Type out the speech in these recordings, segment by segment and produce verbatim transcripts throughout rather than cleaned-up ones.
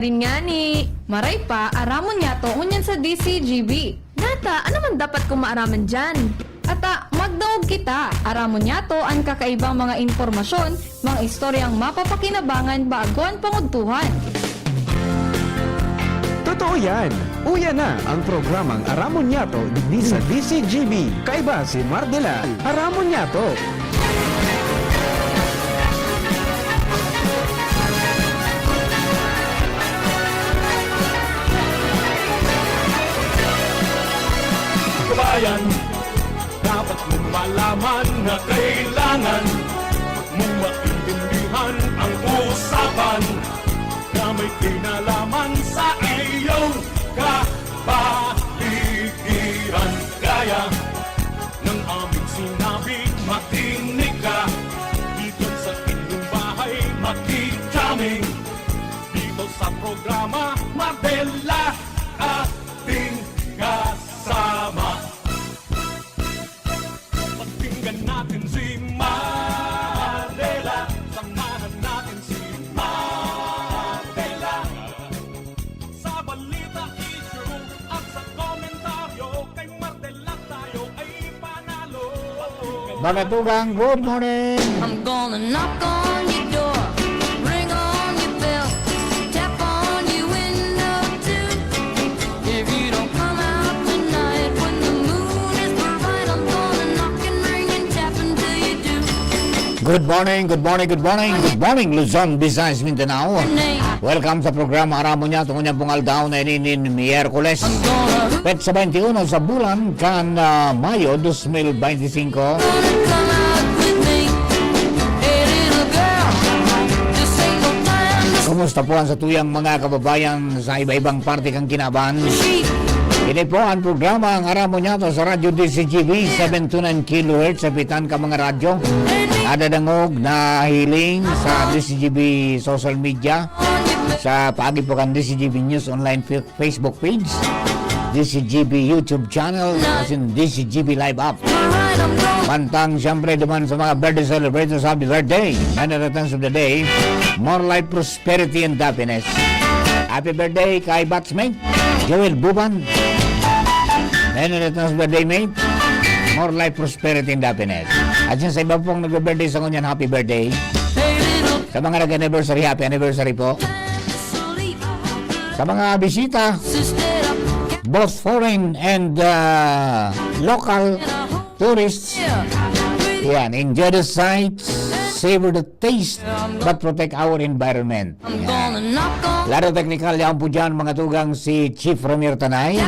Rin ngani, maray pa, aramon niyato ngunyan sa D C G B. Nata, ano man dapat kong maaraman diyan? Ata, magdangog kita. Aramon niyato an kakaibang mga impormasyon, mga istoryang mapapakinabangan bago an pangudtuhan. Totoo yan! Uya na ang programang Aramon Niyato digdi sa D C G B. Kaiba si Mardela. Aramon Niyato! Kabayan, dapat mong malaman na kailangan mong maintindihan ang usapan na may kinalaman sa iyong kapaligiran. Gaya ng aming sinabi, makinig ka. Dito sa inyong bahay, makikaming. Dito sa programa, Mardela, ating kasama. Pakinggan natin si Mardela. Samahan natin si Mardela. Sa balita, issue, at sa komentaryo, kay Mardela tayo ay panalo. Pakinggan Mga tugang, good morning! I'm gonna knock on your door, ring on your bell, tap on your window too. If you don't come out tonight when the moon is bright, I'm gonna knock and ring and tap until you do. Good morning, good morning, good morning, good morning, Luzon, Visayas, Mindanao. Name. Welcome sa programa Aramon Niyato, ngunyan pong aldaw na ini nin Miyerkules. I'm gonna Petsa twenty-one sa bulan kan ah, Mayo dos mil beintisinko. Come out with me. Hey, little girl, this ain't no time to Kumusta po ang satuyang mga kababayan sa iba-ibang parte kan kinaban? sleep. Ini po ang programa ang Aramon Niyato sa Radyo D C G B, seven two nine kilohertz sa pitan ka mga radyo. Nadadangog, nahiling sa D C G B social media, sa paagi po kan D C G B News Online Fa- Facebook page, D C G B YouTube channel, asin D C G B Live app. Alright, I'm gonna Mantang siyempre duman sa mga birthday celebrators, happy birthday! Many returns of the day, more life, prosperity, and happiness. Happy birthday kay batchmate Joel Buban. Many returns of the day, mate. More life, prosperity, and happiness. At yun sa iba pong nagbe-birthday sa ngunyan, happy birthday. Hey, little Sa mga nag-anniversary, happy anniversary po. sleep. Sa mga bisita, Sister, both foreign and uh, local tourists. Yan, enjoy the sights, savor the taste, but protect our environment. I'm gonna knock on Laro teknikal, yan po dyan, mga tugang, si Chief Ramir Tanay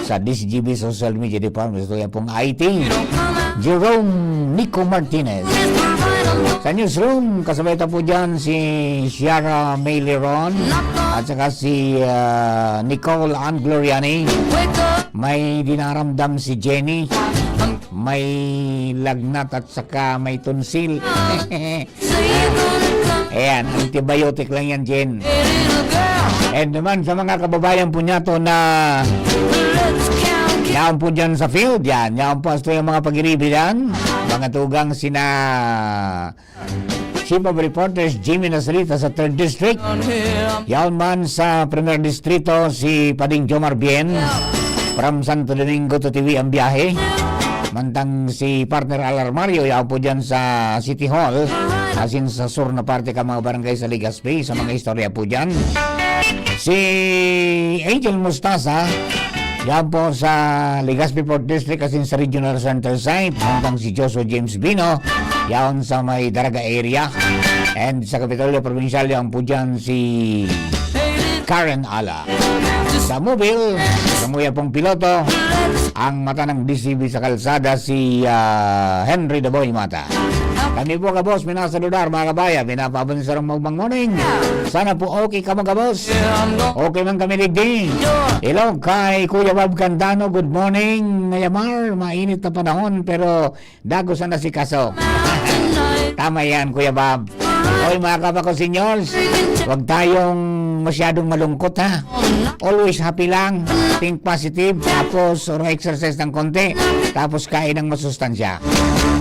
sa D C G B Social Media Department. Ito yan pong I T. Don't come out Jerome Nico Martinez. this provider. Sa newsroom, kasabay ta po dyan si Ciara May Leron at saka si ah, Nicole Ann Gloriani. Wake up. May dinaramdam si Jenny. May lagnat at saka may tonsil. Say you're gonna come. Ayan, antibiotic lang yan, Jen. Hey, little girl, And naman sa mga kababayan po niya to na let's count. yaon po dyan sa field, yan. Yaon po asto yung mga pag-iribi dyan. Mga tugang sina Chief of Reporters, Jimmy Nasrita sa third District. Yaon man sa Premier Distrito, si Pading Jomar Bien. From Santo Domingo to T V ang biyahe. Mantang si Partner Al Armario, yaon po dyan sa City Hall. Asin sa sur na parte ka mga barangay sa Legazpi, sa mga istorya po dyan. Si Angel Mostaza, yan po sa Legazpi Port District asin sa Regional Center Site. Mantang si Joshua James Bino, yaon sa may Daraga area. And sa Kapitolyo Provincial, yan po dyan si Karen Ala. Sa Mobile, sa Muya pong Piloto, ang mata ng D C B sa kalsada, si ah, Henry Daboy Mata. Kami po, kabos, minasaludar, mga kabaya, pinapaabot sa sarong magbang morning. Sana po okay ka, mga kabos. Okay man kami digdi. Hello kay Kuya Bob Candano, good morning. Ngayamar, mainit na panahon, pero dago sana si kaso. Tama yan, Kuya Bob. Oy, mga kabako seniors, huwag tayong masyadong malungkot, ha. Always happy lang. Think positive. Tapos, or exercise ng konti. Tapos, kain ng masustansya.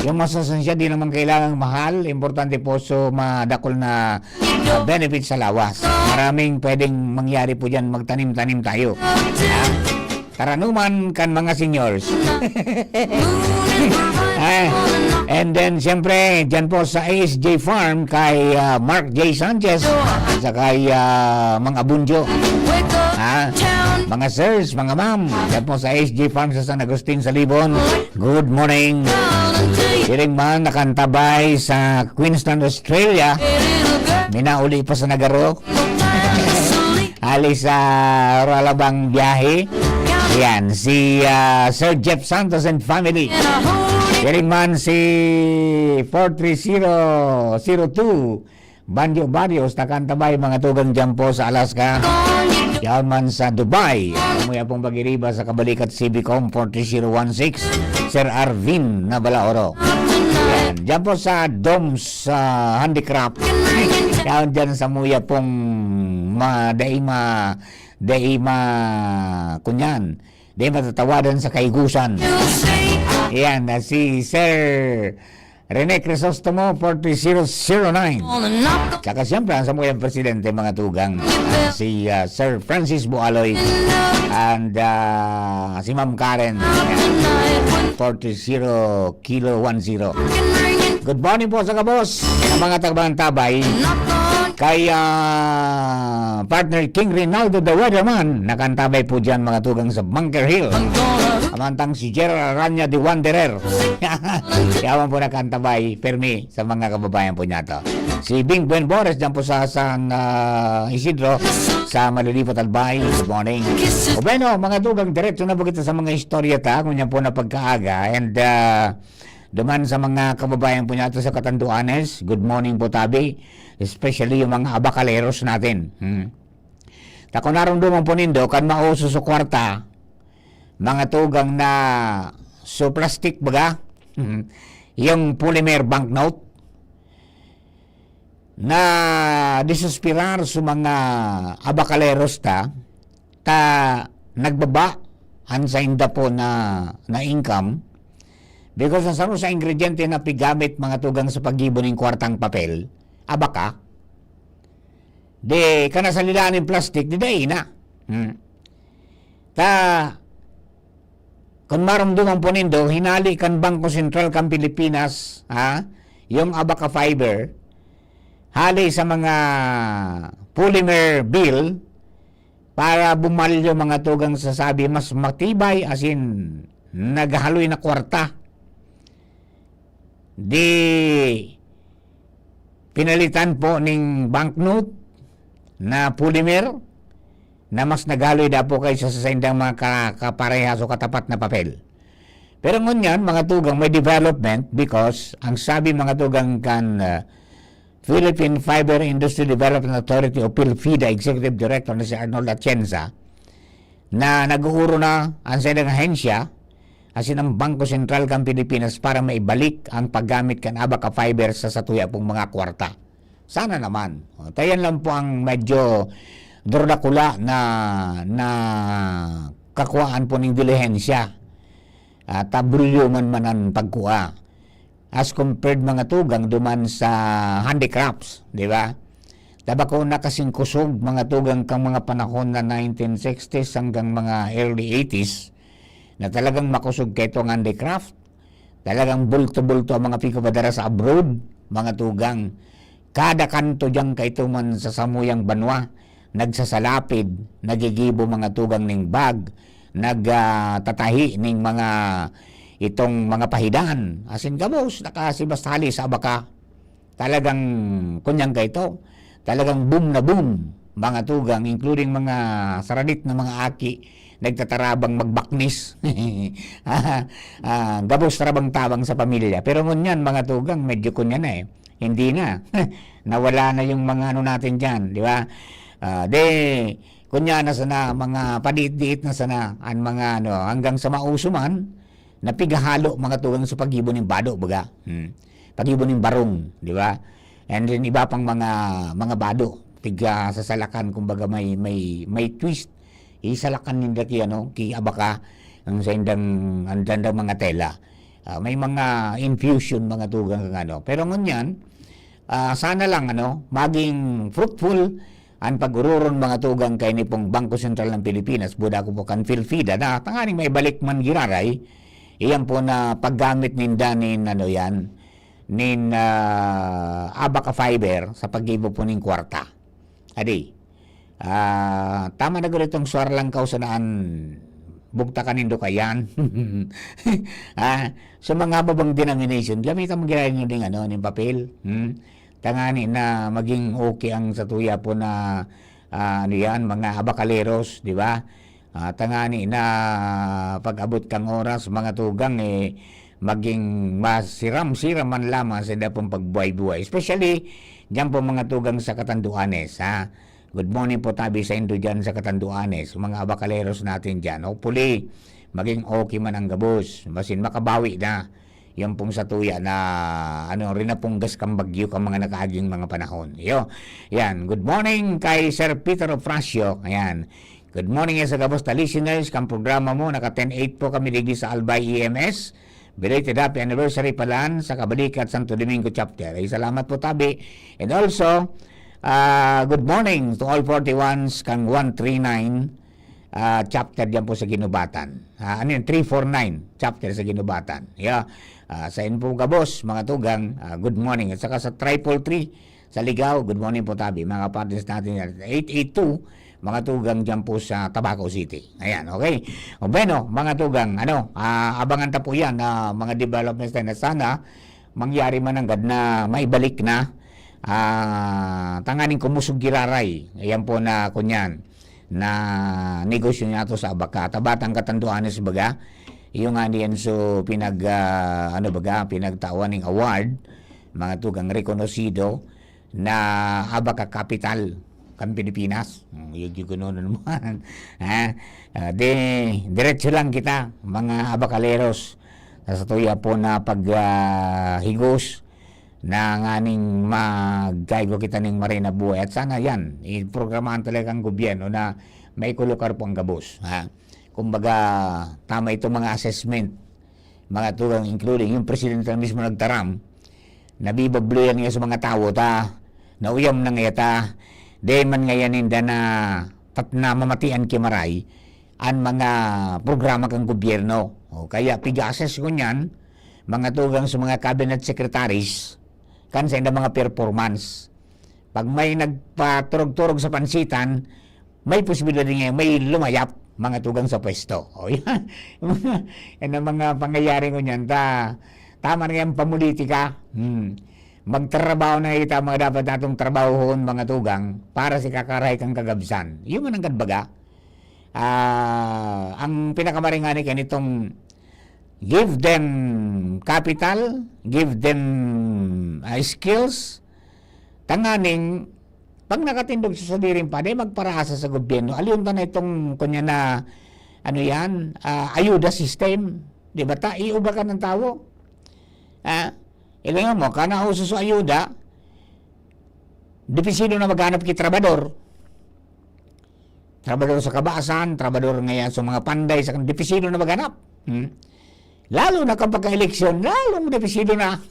Yung masustansya, di naman kailangang mahal. Importante po, so, madakol na ah, benefit sa lawas. Maraming pwedeng mangyari po dyan, magtanim-tanim tayo. Ha? Taranuman kan mga seniors. Eh, and then, siyempre, dyan po sa A S J Farm kay, ah, Mark J Sanchez at saka kay, ah, Mang Abunjo. Ha? Mga sirs, mga ma'am, dyan po sa A S J Farm sa San Agustin, Salibon. Good morning. Siring man, nakantabay sa Queensland, Australia. Minauli pa sa Nagarok. Hali sa Ralabang biyahe. Yan, si, ah, Sir Jeff Santos and family. Siring man si four three zero zero two. Banjo Barrios, nakantabay mga tugang dyan po sa Alaska. Yan man sa Dubai. Kumuya pong pag-iriba sa Kabalikat C B Com forty zero one six, Sir Arvin Nabalaoro. Yan. Dyan po sa Doms, ah, Handicraft. Yan dyan sa muya pong ma, dai ma, dai ma, kunyan. Dai matatawadan sa kaigusan. Yan, na si Sir Rene Crisostomo, forty zero zero nine. Tsaka siyempre, ang samuyang presidente, mga tugang, ah, si, ah, Sir Francis Bualoy and, ah, si Ma'am Karen, forty zero kilo one zero. Good morning po sa gabos, sa mga tagbang tabay. Kay, ah, partner King Rinaldo the Weatherman, nakantabay po dyan, mga tugang, sa Bunker Hill. Amantang si Gerald Aranya the Wanderer. Yaman po nakantabay, permi sa mga kababayan po niya to. Si Bing Buen Bores dyan po sa San, ah, Isidro, sa Malilipat, Albay. Good morning. O bueno, mga tugang, diretso na po kita sa mga istorya ta, kung yan po na pagkaaga. And, ah, duman sa mga kababayan po niya to sa Catanduanes, good morning po, tabi. Especially yung mga abakaleros natin. Hmm. Ta kung narumduman po nindo, kan mauso sa kwarta, mga tugang, na so plastic baga, yung polymer banknote, na disuspirar sa mga abakaleros ta, ta nagbaba an sainda po na, na income, because ang saro sa ingrediente na pigamit, mga tugang, sa paggibo ning kwartang papel, abaka. Di, kana sa lilaan ning plastic, di dai na. Hmm. Ta, kun marumduman po nindo, hinali kan Bangko Sentral kan Pilipinas, ha, yung Abaca Fiber, hali sa mga polymer bill, para bumalyo, mga tugang, sa sabi, mas matibay, asin naghaloy na kwarta. Di, pinalitan po ning banknote na polymer na mas naghaloy daw po kaysa sa saindang mga ka-, kaparehas o katapat na papel. Pero ngunyan, mga tugang, may development because ang sabi, mga tugang, kan, ah, Philippine Fiber Industry Development Authority o PHIFIDA Executive Director na si Arnold Atienza, na nag-uuro na ang saindang ahensya, asin ang Bangko Sentral kan Pilipinas para maibalik ang paggamit kan Abaca Fiber sa satuya pong mga kwarta. Sana naman. O, ta yan lang po ang medyo durdakula na, na kakuhaan po ning dilihensya. At, ah, bulyo man man ang pagkua. As compared, mga tugang, duman sa handicrafts, di ba? Tabako na kasing kusog, mga tugang, kang mga panahon na nineteen sixties hanggang mga early eighties, na talagang makusog kaito ang handicraft. Talagang bulto-bulto ang mga pigpapadara sa abroad, mga tugang. Kada kanto diyan kaito man sa samuyang banwa, nagsasalapid, nagigibo, mga tugang, ning bag, nag, ah, tatahi ning mga, itong mga pahidan. Asin gabos, nakasibas hali sa Abaca. Talagang, kunyang kaito, talagang boom na boom, mga tugang, including mga saradit na mga aki, nagtatarabang magbaknis. Ah, gabos tarabang-tabang sa pamilya. Pero ngunyan, mga tugang, medyo kunyan na eh. Hindi na. Nawala na yung mga ano natin diyan, di ba? Ah, de, kunya na sana, mga padiit-diit na sana, ang mga ano, hanggang sa mauso man, na pigahalo, mga tugang, sa paggibo ning bado, baga. Hmm. Paggibo ning barong, di ba? And then, iba pang mga, mga bado, piga sasalakan, kumbaga, may, may, may twist. Isalakan ninda ki, ano, ki Abaca, ang saindang, ang saindang mga tela. Ah, may mga infusion, mga tugang, kang ano. Pero ngunyan, Ah, sana lang, ano, maging fruitful an pag-ororon, mga tugang, kaini pong Bangko Sentral ng Pilipinas, buda ko po kan PhilPHiDA, na tanganing maibalik man giraray iyan po na paggamit ninda nin, ano yan, nin, ah, Abaca Fiber sa paggibo po nin kwarta. Adi, ah, tama na gud itong swarlangkaw sa naan, bugtakan nindo kayan. Ah, sa mga babang denomination, gamitan mo giraray nindo ning, ano, ning papel. Hmm? Tangani na maging okay ang satuya po na, ah, ano yan, mga abakaleros, di ba? Ah, tangani na pag-abot kang oras, mga tugang, eh, maging masiram-siram man lamang sa dapong pagbuhay-buhay. Especially, dyan po, mga tugang, sa Catanduanes, ha? Good morning po tabi sa indo dyan sa Catanduanes, mga abakaleros natin dyan. Hopefully, maging okay man ang gabos. Basin makabawi na. Yan pong satuya na, ano, rinapunggas kang bagyo kang mga nakaaging mga panahon. Iyo. Yan. Good morning kay Sir Peter Ofracio. Ayan. Good morning yan sa gabos na listeners. Kang programa mo, naka ten eight po kami digdi sa Albay E M S. Belated happy anniversary palan sa Kabalikat Santo Domingo Chapter. Ay, salamat po tabi. And also, ah, good morning to all forty-ones kang one three nine, ah, chapter diyan po sa Ginubatan. Ah, ano yun? Three four nine chapter sa Ginubatan. Yeah. Ah, sa Info Gabos, mga tugang, ah, good morning. At saka sa triple three sa Ligao, good morning po tabi. Mga partners natin yan. Eight eight two, mga tugang diyan po sa Tabaco City. Ayan, okay. O bueno, mga tugang, ano, ah, abangan ta po yan na mga developments na, na sana mangyari man nanggad na maibalik na, ah, tanganing kumusog giraray. Ayan po na, kunyan, na negosyo niya to sa Abaca. Tabatang Catanduanes baga, yung nga niyan so pinag, ah, ano baga, pinagtawan ng award, mga tugang rekonosido na Abaca Capital kan Pilipinas. Hmm, yun, yun, ganun naman. Ha? Ah, di, diretso lang kita, mga abakaleros. Sa satuya po na pag, ah, higos na nganing magkaigo kita ning marhay na buhay. At sana yan, iprogramahan talaga ang gobyerno na maikulukar po ang gabos. Ha? Kumbaga, tama itong mga assessment, mga tugang, including yung presidente na mismo nagtaram, nabibabloyan niya sa mga tawo ta, nauyam na ngaya ta, di man ngaya ninda na tat-, na mamatian ki maray an mga programa kan gobyerno. O kaya pigases ko niyan, mga tugang sa mga cabinet secretaries, kan sa inda mga performance. Pag may nagpaturog-turog sa pansitan, may posibilidad nga may lumayap, mga tugang sa pwesto. O, yan. Yan ang mga pangyayari ngunyan. Ta-, tama na yan, pamulitika. Hmm. Magtrabaho na kita, mga dapat natong trabahohon, mga tugang, para si kakarahay kang kagabsan. Yun man ang kadbaga. Ah, ang pinakamaringani kanitong give them capital, give them, ah, skills, tanganing pag nakatindog sa sadiring pa, di magparaasa sa gobyerno. Aliyon ta na itong, kunya na, ano yan, ah, ayuda system. Di ba ta? Iubakan ng tawo. Ah, ilangan mo, kana uso sa ayuda, dipisido na maghanap ki trabador. Trabador sa kabasan, trabador ngayon sa mga panday, sa dipisido na maghanap. Hmm? Lalo na kapag eleksyon, lalong dipisido na.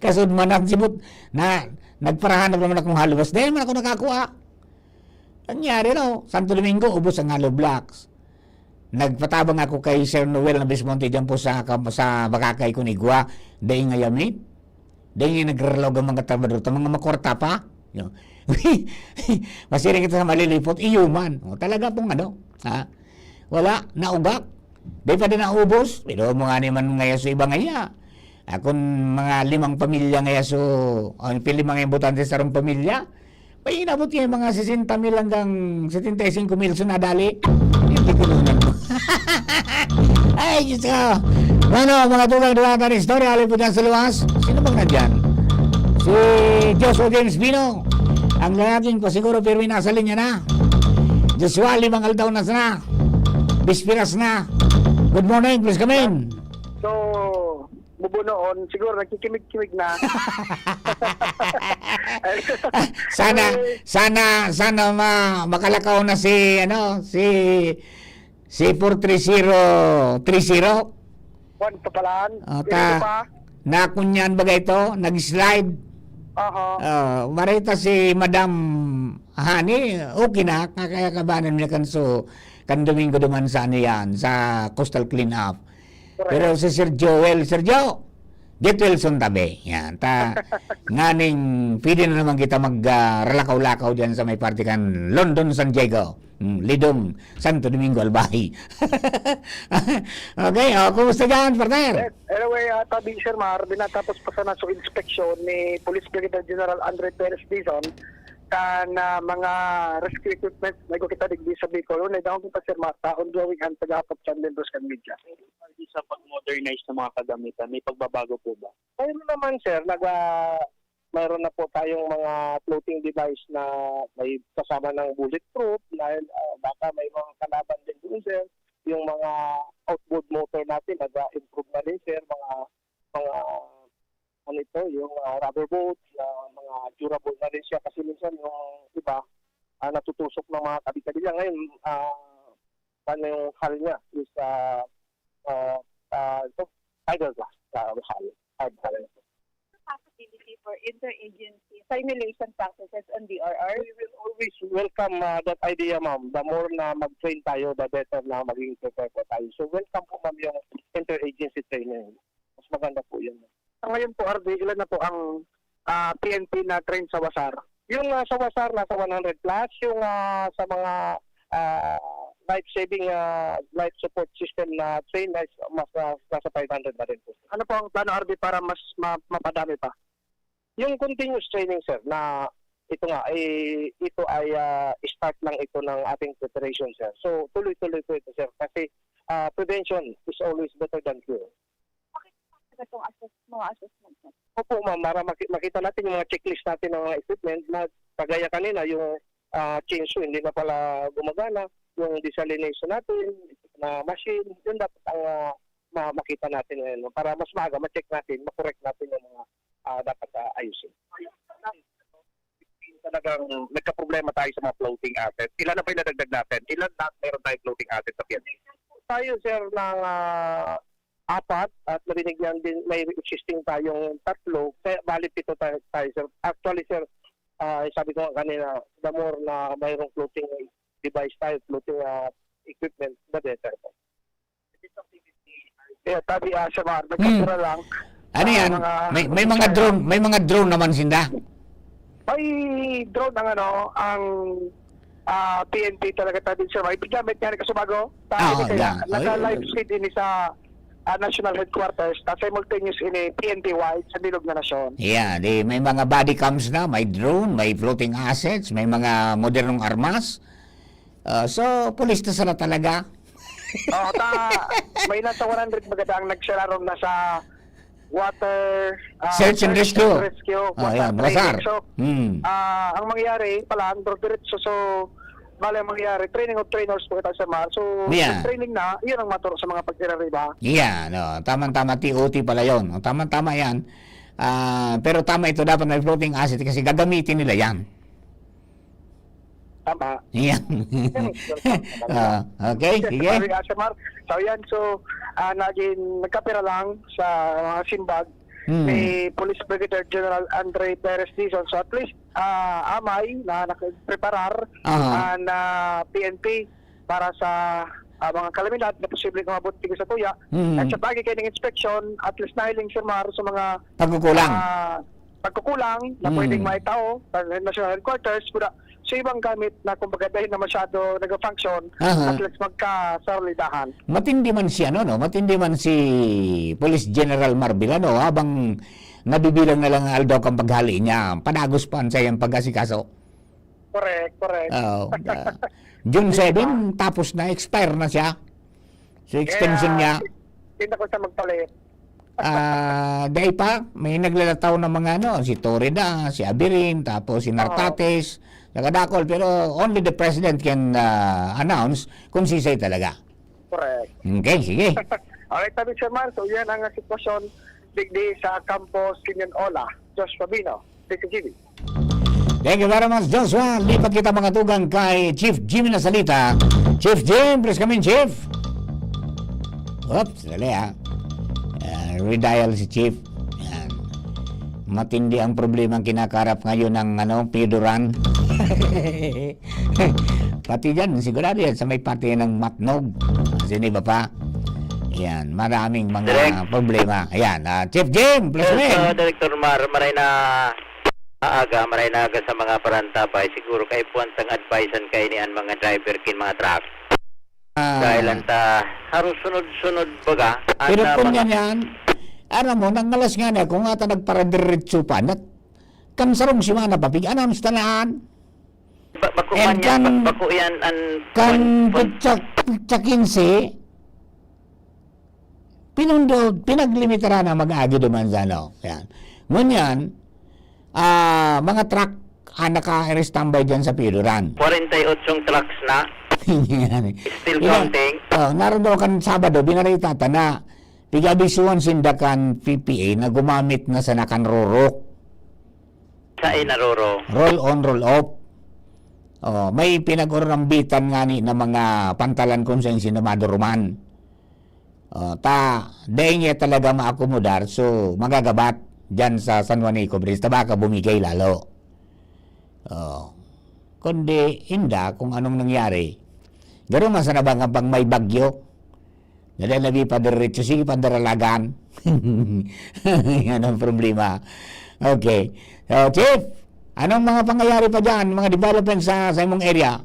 Kasud man ang sibot na nagparahanap naman akong hollow blocks. Dahil man ako nakakuha. Nangyari, no? Santo Domingo, ubos ang hollow blocks. Nagpatabang ako kay Sir Noel na Bismonte dyan po sa, sa Bakakay, Conigua. Dahil nga yamin. Dahil nga nagraralaw ang mga trabador, ta mga makwarta pa. Yo. Masiring kita sa malilipot, iyo man. O, talaga pong ano, ha? Wala, naugak. Di pa din naubos. Pero mo nga naman ngaya sa iba ngaya. Akon mga limang pamilya ngaya so, ang pili mga botante sa sarong pamilya, may inabot niya yung mga sesenta mil hanggang setenta y cinco mil so nadali. Hindi ko naman. Ay, Diyos ko. Bueno, mga tugang, duwata na istorya, alipod yan sa luwas. Sino bang nandyan? Si Joshua James Bino. Ang lalaking pa siguro, pero nasa linya na. Joshua, limang aldaw na sana. Bispiras na. Good morning, please come in. So, bubunoon, siguro nakikimig-kimig na. Sana, Anyway. sana, sana ma-, makalakaw na si, ano, si, si four three zero three zero. Juan Papalaan. Ah, Ganito ta-, pa. Nakunyan baga ito, nag-slide. Aha. Ah, marita si Madam Honey, okay na, kakayakabanan niya kan so, kan Domingo duman sa ano yan, sa coastal cleanup. Correct. Pero si Sir Joel, Sir Jo, get well soon tabi. Yan, ta, nganing pwede na naman kita mag, ah, ralakaw-lakaw dyan sa may parte kan London, San Diego. Hmm, Lidong, Santo Domingo, Albay. Okay, oh, kumusta dyan, partner? Yes, anyway, ah, tabi, Sir Mar, binatapos pa sana sa inspeksyon ni Police Brigadier General Andre Perez Dizon kan, ah, mga rescue equipment na kita digdi sa Bicol. Unya, daong kita, Sir Mar, sa ongoing an pag-aapot sa members kan media. Sa pag-modernize ng mga kagamitan, may pagbabago po ba? Mayroon naman, sir. Nag, ah, mayroon na po tayong mga floating device na may kasama ng bulletproof dahil, ah, baka may mga kalaban din doon, sir. Yung mga outboard motor natin, nag-improve na rin, sir. Mga, mga, ano ito, yung, ah, rubber boats, na mga durable na rin siya. Kasi minsan yung iba, ah, natutusok ng mga kabi-kabi lang. Ngayon, ah, ano yung hull niya, is, ah, ah, ah, ito, fiberglass, ah, hull, hard hull. Possibility for interagency simulation practices on D R R? We will always welcome, ah, that idea, ma'am. The more na mag-train tayo, the better na maging prepare po tayo. So, welcome po, ma'am, yung interagency training. Mas maganda po yun. Sa ngayon po, R D, ilan na po ang, ah, P N P na train sa WASAR? Yung, ah, sa WASAR, nasa one hundred plus. Yung, ah, sa mga, ah, life-saving, ah, life support system na train, na mas, ah, nasa five hundred na rin po. Ano po ang plano, R D, para mas ma-, mapadami pa? Yung continuous training, sir, na ito nga, eh, ito ay, ah, start lang ito ng ating preparation, sir. So, tuloy-tuloy po ito, sir, kasi, ah, prevention is always better than cure. Makikita itong assess-, mga assessment, sir? Opo, ma'am, para maki-, makita natin yung mga checklist natin ng mga equipment na kagaya kanina, yung, ah, chainsaw, hindi na pala gumagana, yung desalination natin, na machine, yun dapat ang, ah, ma-, makita natin ngayon, no? Para mas maaga, ma-check natin, ma-correct natin yung mga, ah, dapat, ah, ayusin. Talagang nagkaproblema tayo sa mga floating assets. Ilan na ba yung nadagdag natin? Ilan na meron tayong floating assets sa P N P? Tayo, sir, ng, ah, apat at nabinigyan din, may existing tayong tatlo. Kaya bali pito tayo, tayo, sir. Actually, sir, ah, sabi ko nga kanina, the more na mayroong floating device tayo, floating, ah, equipment, the better po. Yeah, tabi, ah, sa mga Hmm. nagkatira lang. Ano Ah, yan? mga May, may mga drone, may mga drone naman sinda. May drone ang ano, ang, ah, P N P talaga, tabi, sir. May gamit nga ni Kasubago. Ta-, Ah, ini kaya, yeah. Naka-live feed ini sa, ah, national headquarters. Ta simultaneous ini P N P wide sa bilog na nasyon. Yeah, di, may mga body cams na, may drone, may floating assets, may mga modernong armas. Ah, so, pulis na sila talaga. Oo, ta, may nasa one hundred magada ang nagsararom na sa water, ah, Search and search and rescue. rescue, Oh, water yan, training. WASAR. So, Hmm. ah, ang mangyayari pala, ang diretso, so, bale, ang mangyayari, training of trainers po kita sa mar. So, Yeah. yung training na, yun ang maturo sa mga pag-irariba. Yeah, no. Tamang-tama, T O T pala yun. O, tamang-tama yan. Ah, pero tama ito, dapat may floating asset kasi gagamitin nila yan. Tama. Yan. Yes, sir. Tama, tama. Ah, okay, Yes, sige. Sir, Sir Mar. So, yan. So, ah, naging nagkapira lang sa mga simbag Hmm. ni Police Brigadier General Andre Perez Dizon. So, at least, ah, amay na nakapreparar Aha. ang, ah, P N P para sa, ah, mga kalamidad na posibleng umabot tigos sa tuya. Hmm. At sa pagi kayo ng inspeksyon, at least nahiling, Sir Mar, sa mga Pagkukulang. ah, pagkukulang na Hmm. pwedeng maitao sa National Headquarters, kuda sa ibang gamit na, kumbaga, dahil na masyado nag-function, Aha. at least magkasarlidahan. Matindi man si, ano, no? Matindi man si Police General Marbil, ano? Habang nabibilang na lang ang aldaw kan paghali niya, padagos pa ang sayang pag-asikaso. Correct, correct. Oo, ah, June Di ba? seven, tapos na, expire na siya. So, extension Kaya, niya. Hindi na ko siya magpalit. Ah, dai pa, may naglalataw ng mga ano, si Torre Da, si Abirin, tapos si Oo. Nartates, nakadakol, pero only the president can, ah, announce kung sisay talaga. Correct. Okay, sige. Alright, tabi, Sir Mar. So, yan ang sitwasyon digdi sa Campus Union Ola. Josh Fabino, T C G B. Thank you very much, Joshua. Lipat kita, mga tugang, kay Chief Jimmy Nasalita. Chief Jim, please come in, Chief. Oops, dali, ah. Ah, redial si Chief. Matindi ang problema ang kinakaharap ngayon ng, ano, Pioduran. Pati diyan, sigurado yan sa may parte ng Matnog. Sino iba pa? Yan, maraming mga Direk. problema. Ayan, ah, Chief Jim, please Yes, rin. ah, Director Mar, maray na aga, maray na aga sa mga parantabay. Siguro kaipuhan tang advice an kaini an mga driver kin mga truck. Ah. Dahil ang ta, harong sunod-sunod baga, Pero ang, ah, kung mga yan yan, aram mo, nangalas nga na, kung ata nagparadiretso pa, nat-, kan sarong semana pa, pig-announce na naan. Ba-, bako And man yan, kan, ba-, bako yan, an, kan pon-, pon- petsa, petsa quince, pinundod, pinaglimitaran na mag-agi duman sa ano. Yan. Ngunyan, ah, mga truck ang naka-standby dyan sa Pioduran. Kwarenta y otsong trucks na. Yan. Still Ina-, counting. oh, naroon daw kan Sabado, binarita ta na pig-abisuhan sinda kan P P A na gumamit na sana kan rorok. Sa inaroro. Roll on, roll off. Oh, may pinag-urambitan nga ni na mga pantalan kung saan sila maduruman. Oh, ta, dai niya talaga maakomodar, so magagabat dyan sa San Juanico Bridge, ta baka bumigay lalo. Oh, kundi inda kung anong nangyari. Garo man sana ba nga pag may bagyo? Dali na bi pa diretso, sige pa daralagan. Yan ang problema. Okay. So, Chief, anong mga pangyayari pa dyan, mga development sa, sa imong area?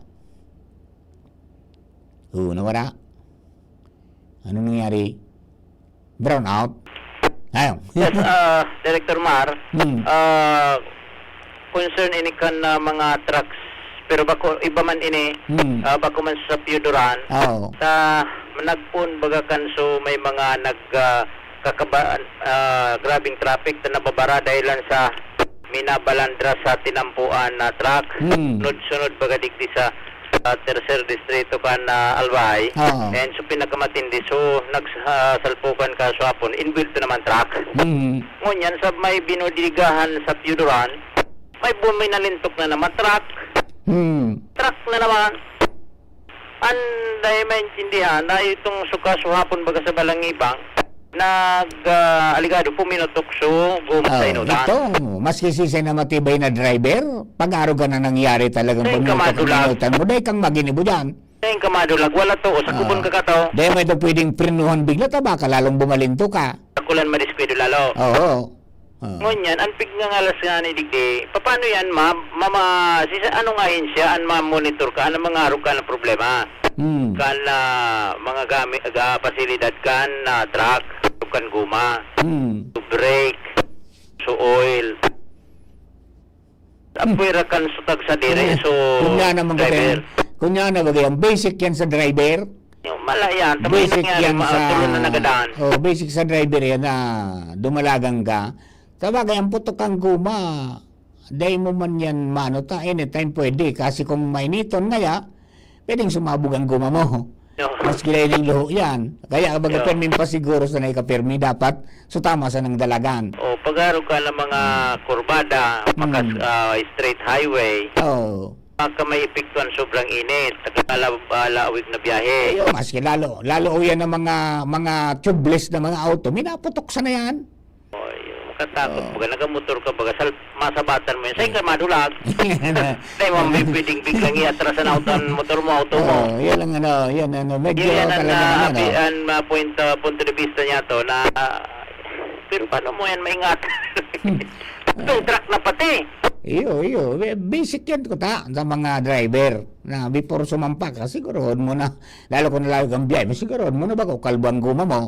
Oo, nawara. Anong nangyari? Brown out? Ayaw. Yes, ah, Director Mar, Hmm. ah, concern ini kan, ah, mga trucks, pero bako, iba man ini, Hmm. ah, bako man sa Pioduran. Oo. Sa nagpoon baga kan so may mga nag, ah, kakaba-, ah, grabing traffic na nababara dahil lang sa minabalandra sa tinampuan na truck. Hmm. Sunod-sunod baga digdi sa, ah, tercer distrito kan, ah, Albay. Oo. And so pinakamatindi, so nags-, ah, salpukan ka sa hapon, involved naman truck. Hmm. Ngunyan, sa may binodigahan sa Pioduran, may buminalintok na naman truck. Hmm. Truck na naman. An dai maintindihan, dai itong suka suhapon baga sa Balangibang, nag, ah, aligado puminutok so guma sa Oh, inutan. Ito, maski sisay na matibay na driver, pag-aruga na nangyari talagang Dai ka puminutok ang madulag. inutan mo, dai kang maginibo dyan. Dai ka madulag, wala to, o sa Ah. kubon ka ka to. Dai may ito pwedeng prinuhan bigla, ta baka lalong bumalinto ka. Takulan madiskwidado lalo. Oo. Ah. Ngunyan, an pigngangalas nga ni digdi, papaano yan, ma'am? Mama, si sa anong ahensya an mamonitor ka, an mangarog ka ng problema? Hmm. Kan, ah, mga gami-, ga-, pasilidad kan, ah, truck, kan guma, Hmm. so brake, so oil. Apwera kan sutag sa dire, Kung, so kung nga naman driver. Kung nga na bagay, ang basic yan sa driver. Yung mala yan, tama yung Basic nangyari, yan ma-, sa, tuloy na nagadan. Oh, basic sa driver yan na dumalagan ka. Sabagay, ang putok kang guma, dai mo man yan maano ta, anytime pwede. Kasi kung mainiton ngaya, pwedeng sumabog ang guma mo. No. Mas kilay ning luho yan. Kaya, baga, Yo. permi pa siguro sa naikapirmi, dapat so tama sa nang dalagan. O, pag-aro ka ng mga Hmm. kurbada, Hmm. makas-, ah, straight highway. Oo. Baka may epekto ang sobrang init, saka lab-, ah, lawig na biyahe. Ayun, maski lalo. Lalo o yan ang mga, mga tubeless na mga auto. Minaputok sana yan. Oy, makatakot. Oo. Baga nagamotor ka, baga sal-, masabatan mo yan. Saan ka madulag? Dahil mo may pwedeng biglang iatras ang auto, ang motor mo, auto mo. Oo, yan ang ano, yan ano, medyo Yan ang, talaga ah, naman, abi-, oh. ang, ah, point, ah, punto de vista niya to na, ah, pero paano mo yan maingat? Hmm. Itong truck na pati. Iyo, iyo. Basic yan ko ta, sa mga driver na before sumampa ka, sigurohon mo na, lalo kung nalawig ang biyahe mo, sigurohon mo na ba kung kalbo ang guma mo.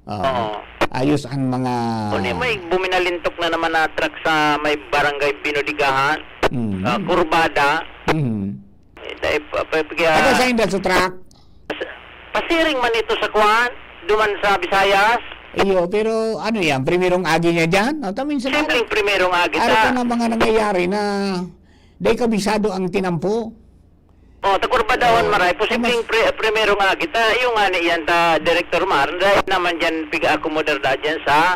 Ah, Oo. ayos ang mga Kundi may buminalintok na naman na truck sa may barangay Binodigahan, Mm. ah, Kurbada. Mm. Eh, dahil pa, pa, pa, Taga saan daw sa truck? Pasiring man ito sa kuwan, duman sa Visayas. Iyo, pero ano yan? Primerong agi niya dyan? O, tamin sa Simpleng primerong agi Araw ta. ka ng mga nangyayari na dahil kabisado ang tinampo. Oh, ta Kurbadahon, Oh, maray. Posibleng mas pre-, primero nga kita, yung nga ni yan ta, Director Mar, dahil naman dyan, pig-accommodar na dyan sa,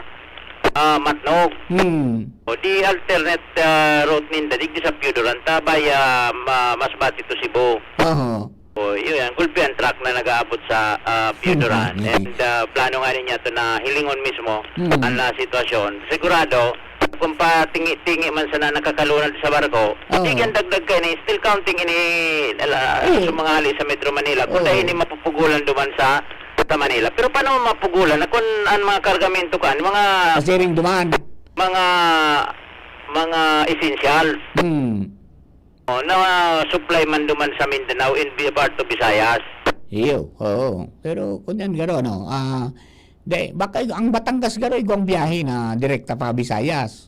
ah, Matnog. Hmm. O di alternate, ah, route ninda, digdi sa Pioduran, ta, bay, ah, ma-, Masbate to Cebu. Oho. O, yun yan, gulpi ang truck na nag-aabot sa, ah, Pioduran. Hmm. And, ah, plano nga niya to na hilingon mismo Hmm. ang, ah, sitwasyon. Sigurado, Kung patingi-tingi man sana nakakalunad sa barko, Oo. Di yan dagdag kaini, still counting ini, ala, Oo. Sumang hali sa Metro Manila. Kung Oo. Dahil ini mapupugulan duman sa, sa Manila. Pero paano mapugulan? Na kung ang mga kargamento kan, mga Pasiring duman. Mga, mga essential. Hmm. Oh, na supply man duman sa Mindanao in Bi-, part of Visayas. Iyo, oo. Pero kung yan, garo, ano, ah, di, baka ig-, ang Batangas, garo, igwang biyahe na direkta pa Visayas.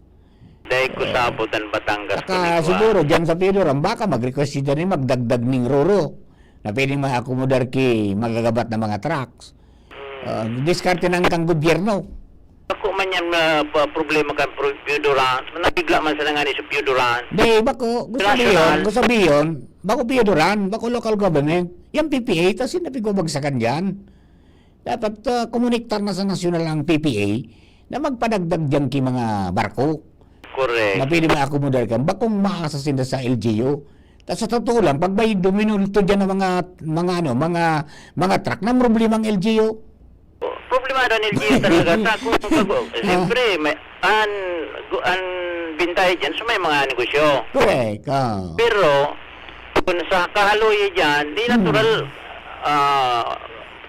Dahil ko Eh, sabot ang Batangas, saka kunikwa. Siguro, dyan sa Pioduran, baka mag-request sila ni magdagdag ning roro na pwedeng ma-accommodar ki magagabat na mga trucks. Ah, diskarte na kang gobyerno. Bako man yan, ah, pa-, problema kan pro-, Pioduran. Nabigla man sana ngani sa Pioduran. Di, bako, gusto National. Sabiyon, gusto sabiyon, bako Pioduran, bako local government. Yung P P A, tas yung napigwabagsakan dyan. Dapat, ah, kumonektar na sa nasyonal ang P P A na magpadagdag dyan ki mga barko. Correct. Na pwede ma-accommodar ka. Bakong maasa sinda sa L G U. Ta sa totoo lang, pag may duminulto dyan ng mga, mga ano, mga, mga truck, na problema ang L G U. Problemado ang L G U talaga. Ta, kung, kung, Ah. Siyempre, may, an, gu-, an bintahe dyan, so may mga negosyo. Correct, ah. Pero, kung sa kahaloy dyan, di Hmm. natural, ah,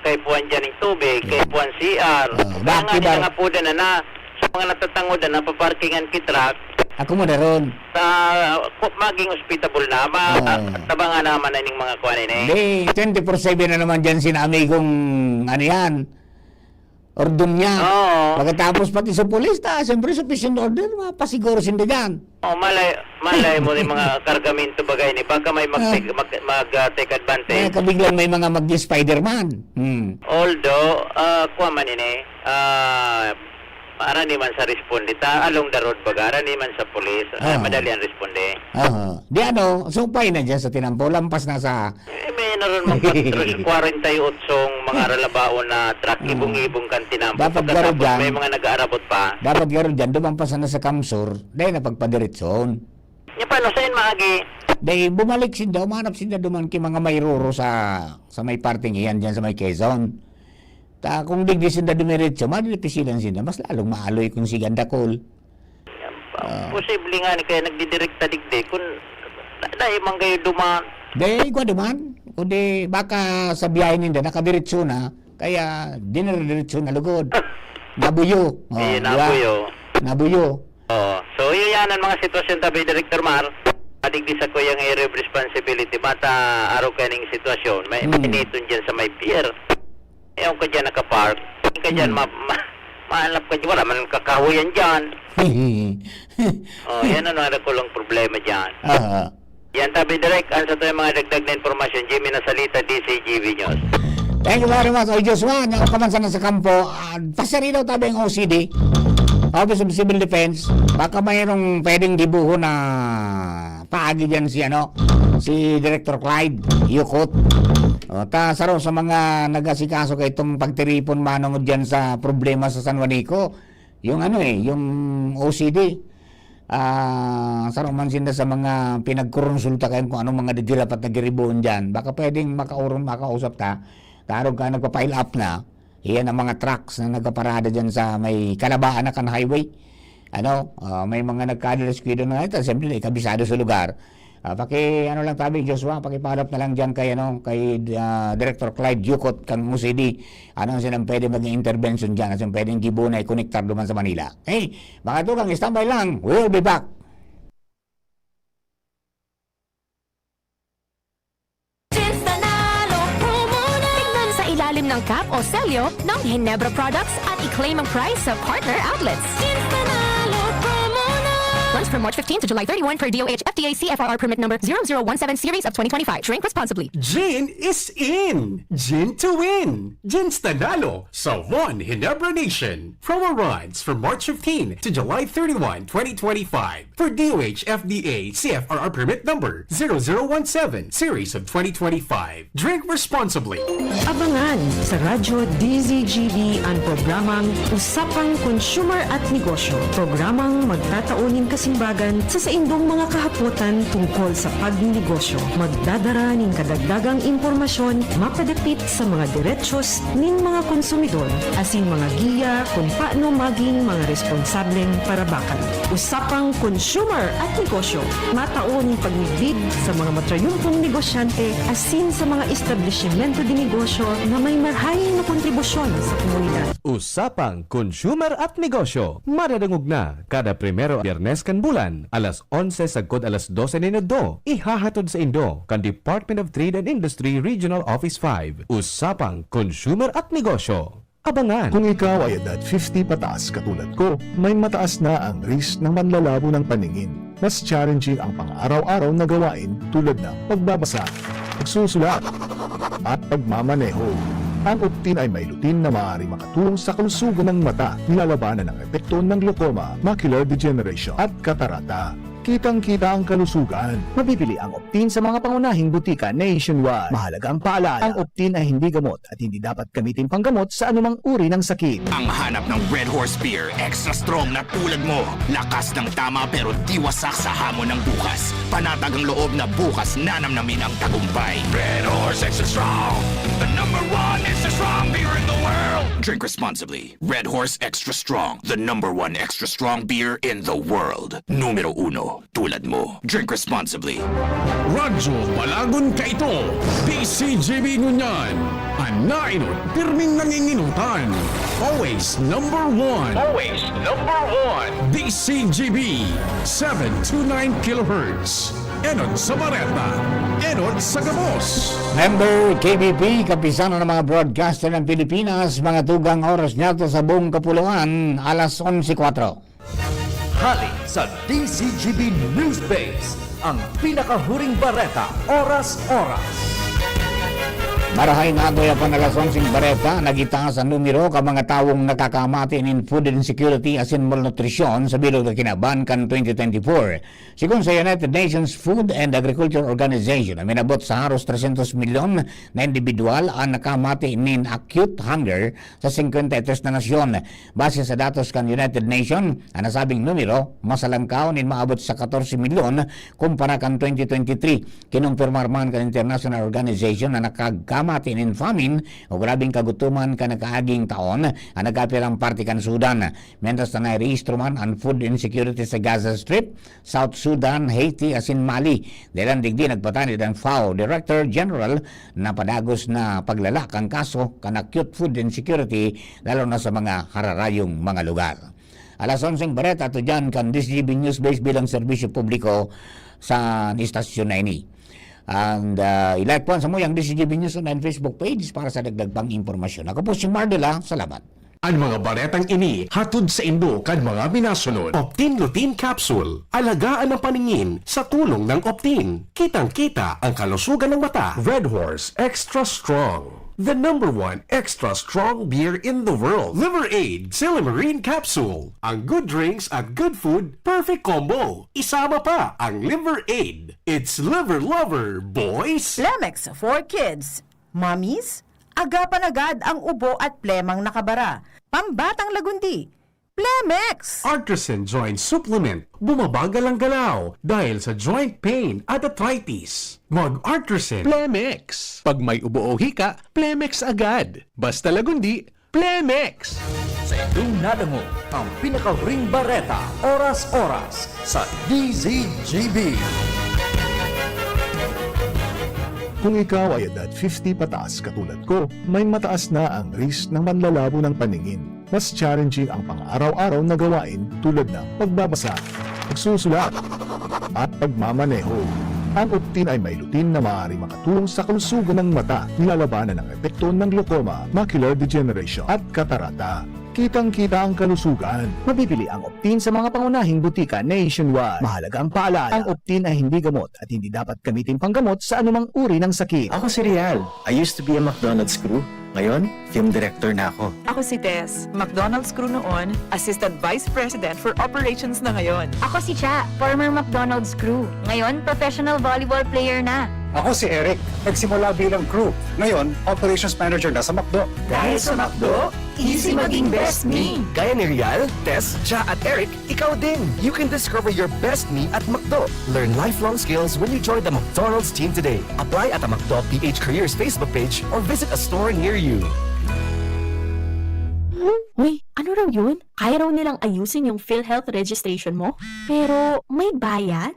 kay puwan dyan yung tubig, kay Yeah. puwan C R. Ah, Kaya nga, dati di na daw nga po din na, na, sa mga natatangod na napaparkingan ki truck, Ako mo na ron. sa, ku-, maging hospitable na, ma-, Ah. tabangan naman na ning mga kuwan ini. Di, twenty-four seven na naman dyan sina amigong, ano yan, Ordoña. Oo. Pagkatapos pati sa pulis, ta, siyempre, sa fishing order, mapasiguro sinda dyan. Oh, malay, malay mo ni mga kargamento bagay ni, baka may mag-, Ah. mag-, mag, ah, take advantage. Eh, kabiglang may mga mag-Spider-Man. Hmm. Although, ah, kuwan man ini, ah, arani man sa responde, ta, along the road baga, arani man sa pulis, ah, Ah. madali ang responde. Aha. Di ano, sumpay na dyan sa tinampo, lampas na sa Eh, may naroon mga kwarenta y otsong mga ralabaon na truck, Hmm. ibong-ibong kan tinampo. Dapat Pagkatapos garo dyan. May mga nag-aarabot pa. Dapat garo dyan, duman pa sana sa Kamsur, dahil na pagpadiretsoon. Nya paano, sain maagi? Dahil bumalik sinda, umanap sinda duman ki mga may roro sa, sa may parting iyan dyan sa may Quezon. Ta, kung digdi sinda dumiretso, madidipisilan sinda, mas lalong maaloy kung sigan dakul. Ah. Posible nga ni kaya nagdidirekta digdi kun da-, dai man kayo duman. Dai, igwa duman. Kundi baka sa biyahe ninda, nakadiretso na, kaya dinirdiretso na lugod. Nabuyo. Oh, Eh, di ba? nabuyo. Nabuyo. Oo. So, yun yan ang mga sitwasyon, tabi, Director Mar. Digdi sa kuyang area of responsibility, bata, araw kaning sitwasyon. May, may Hmm. niton dyan sa may pier. Ewan ka dyan nakapark. Ka dyan, Hmm. ma-, ma-, mahanap ka dyan. Wala man kakahuyan dyan. Oh, yan ang narakulang problema dyan. Aha. Yan, tabi direk, ang sa tayo mga dagdag na impormasyon, Jimmy Nasalita, D C G V News. Thank you very much. Oy, Joshua, nga ka man sana sa kampo, ah, pasari daw tabi ang O C D, Office of Civil Defense. Baka mayroong pwedeng gibuho na paagi dyan si, ano, si Director Clyde Yukot. O, ta, saro sa mga nag-asikaso kay itong pagtiripon manongod dyan sa problema sa San Juanico, yung ano eh, yung O C D. Ah, saro man sinda sa mga pinagkoronsulta kayo kung anong mga digdi dapat na giribuon dyan. Baka pwedeng makauron, makausap ta. Tarog ka, nagpa-pile up na. Iyan ang mga trucks na nagkaparada dyan sa may kalabaan na kan highway. Ano, ah, may mga nagkadala sa kwento na ito. Siyempre, di kabisado sa lugar. Ah, paki, ano lang tabi, Joshua, pakipaharap na lang dyan kay, ano, kay, ah, Director Clyde Ducot kang O C D. Ano ang silang pwede maging intervention dyan? Ano silang pwedeng gibo na ikonektar duman sa Manila? Hey, mga tugang, standby lang. We'll be back. Tignan sa ilalim ng cap o selyo ng Ginebra products at i-claim ang prize sa partner outlets. Runs from March fifteen to July thirty-one per D O H F D A C F R R permit number zero zero one seven series of twenty twenty-five. Drink responsibly. Gin is in! Gin to win! Gin Stanalo sa One Ginebra Nation. Promo runs from March fifteen to July thirty-one, twenty twenty-five. For D O H F D A C F R R permit number zero zero one seven series of twenty twenty-five. Drink responsibly. Abangan sa Radyo D Z G B an programang Usapang Consumer at Negosyo. Programang magtatao nin kasimbagan sa saindong mga kahapotan tungkol sa pagnegosyo. Magdadara nin kadagdagang impormasyon mapadapit sa mga derechos nin mga konsumidor asin mga giya kun paano magin mga responsableng parabakan. Usapang konsumer at negosyo. Matao nin pagmidbid sa mga matrayumpong negosyante asin sa mga establisimento de negosyo na may marahay na kontribusyon sa komunidad. Usapang konsumer at negosyo. Madadangog na kada primero Biyernes kan bulan, alas onse sagkod alas dose nin udto. Ihahatod sa indo kan Department of Trade and Industry Regional Office five. Usapang konsumer at negosyo. Abangan! Kung ikaw ay edad fifty pataas katulad ko, may mataas na ang risk ng manlalabo ng paningin. Mas challenging ang pang-araw-araw na gawain tulad ng pagbabasa, pagsusulat, at pagmamaneho. Ang Optin ay may lutein na maaaring makatulong sa kalusugan ng mata, nilalabanan ang epekto ng glaucoma, macular degeneration, at katarata. Kitang-kita ang kalusugan. Mabibili ang Optin sa mga pangunahing butika nationwide. Mahalagang paalala, ang Optin ay hindi gamot at hindi dapat gamitin panggamot sa anumang uri ng sakit. Ang hanap ng Red Horse Beer, extra strong na tulad mo. Lakas ng tama pero di wasak sa hamon ng bukas. Panatag ang loob na bukas nanamnamin ang tagumpay. Red Horse Extra Strong, the number one extra strong beer in the world. Drink responsibly. Red Horse Extra Strong, the number one extra strong beer in the world. Numero uno, tulad mo. Drink responsibly. Radyo Balagon Kaito, D C G B Ngunyan. An naenot, pirming nanginginutan. Always number one. Always number one. D C G B, seven two nine kilohertz. Enot sa bareta, enot sa gabos. Member K B P, Kapisanan ng mga Broadcaster ng Pilipinas, mga tugang, oras niyato sa buong kapuluan, alas onse kwatro. Hali sa D C G B News Base, ang pinakahuring bareta, oras-oras. Marahay na adoya pan alas onseng bareta, nagitaas an numero kan mga tawong nakakamati nin food insecurity asin malnutrisyon sa bilog na kinaban kan twenty twenty-four. Sigon sa United Nations Food and Agriculture Organization, minabot sa haros tresyentos milyon na indibidwal an nakamati nin acute hunger sa singkwenta y tres na nasyon. Base sa datos kan United Nation, an nasabing numero masalangkaw nin maabot sa katorse milyon kumpara kan twenty twenty-three. Kinumpirmar man kan international organization na nakagkamati nin famine o grabeng kagutoman kan nakaaging taon an nagkapirang parte kan Sudan, mientras na nairehistro man an food insecurity sa Gaza Strip, South Sudan, Haiti asin Mali. Dahelan digdi, nagpatanid an FAO Director General na padagos na paglala kan kaso kan acute food insecurity, lalo na sa mga hararayong mga lugar. Alas onseng bareta ato diyan kan D C G B News Base bilang serbisyo publiko sa istasyon na ini. And, ah, i-like po ang samuyang D C G B News Online Facebook page para sa dagdag pang impormasyon. Ako po si Mardela. Salamat. An mga baretang ini hatod saindo kan mga minasunod: Optin Lutein Capsule. Alagaan ang paningin sa tulong ng Optin. Kitang-kita ang kalusugan ng mata. Red Horse Extra Strong, the number one extra strong beer in the world. Liver Aid Silymarin Capsule. Ang good drinks at good food, perfect combo. Isama pa ang Liver Aid. It's Liver Lover, boys! Plemex for kids. Mommies, agapan agad ang ubo at plemang nakabara. Pambatang lagundi, Plemex! Artisan Joint Supplement. Bumabagal ang galaw dahil sa joint pain at arthritis. Mag-Artisan Plemex. Pag may ubo o hika, Plemex agad. Basta lagundi, Plemex! Sa indong nadangog ang pinakahuring bareta, oras-oras, sa D Z G B. Kung ikaw ay edad fifty pataas katulad ko, may mataas na ang risk ng manlalabo ng paningin. Mas challenging ang pang-araw-araw na gawain tulad ng pagbabasa, pagsusulat, at pagmamaneho. Ang Optin ay may lutein na maaaring makatulong sa kalusugan ng mata, nilalabanan ang epekto ng glaucoma, macular degeneration, at katarata. Kitang-kita ang kalusugan. Mabibili ang Optin sa mga pangunahing butika nationwide. Mahalagang paalala, ang Optin ay hindi gamot at hindi dapat gamitin panggamot sa anumang uri ng sakit. Ako si Rial. I used to be a McDonald's crew. Ngayon, film director na ako. Ako si Tess, McDonald's crew noon, Assistant Vice President for Operations na ngayon. Ako si Cha, former McDonald's crew. Ngayon, professional volleyball player na. Ako si Eric, nagsimula bilang crew. Ngayon, Operations Manager na sa McDo. Dahil sa McDo, easy maging best me. Gaya ni Rial, Tess, Cha at Eric, ikaw din. You can discover your best me at McDo. Learn lifelong skills when you join the McDonald's team today. Apply at a McDo P H Careers Facebook page or visit a store near you. Uy, ano raw yun? Kaya raw nilang ayusin yung PhilHealth registration mo? Pero may bayad?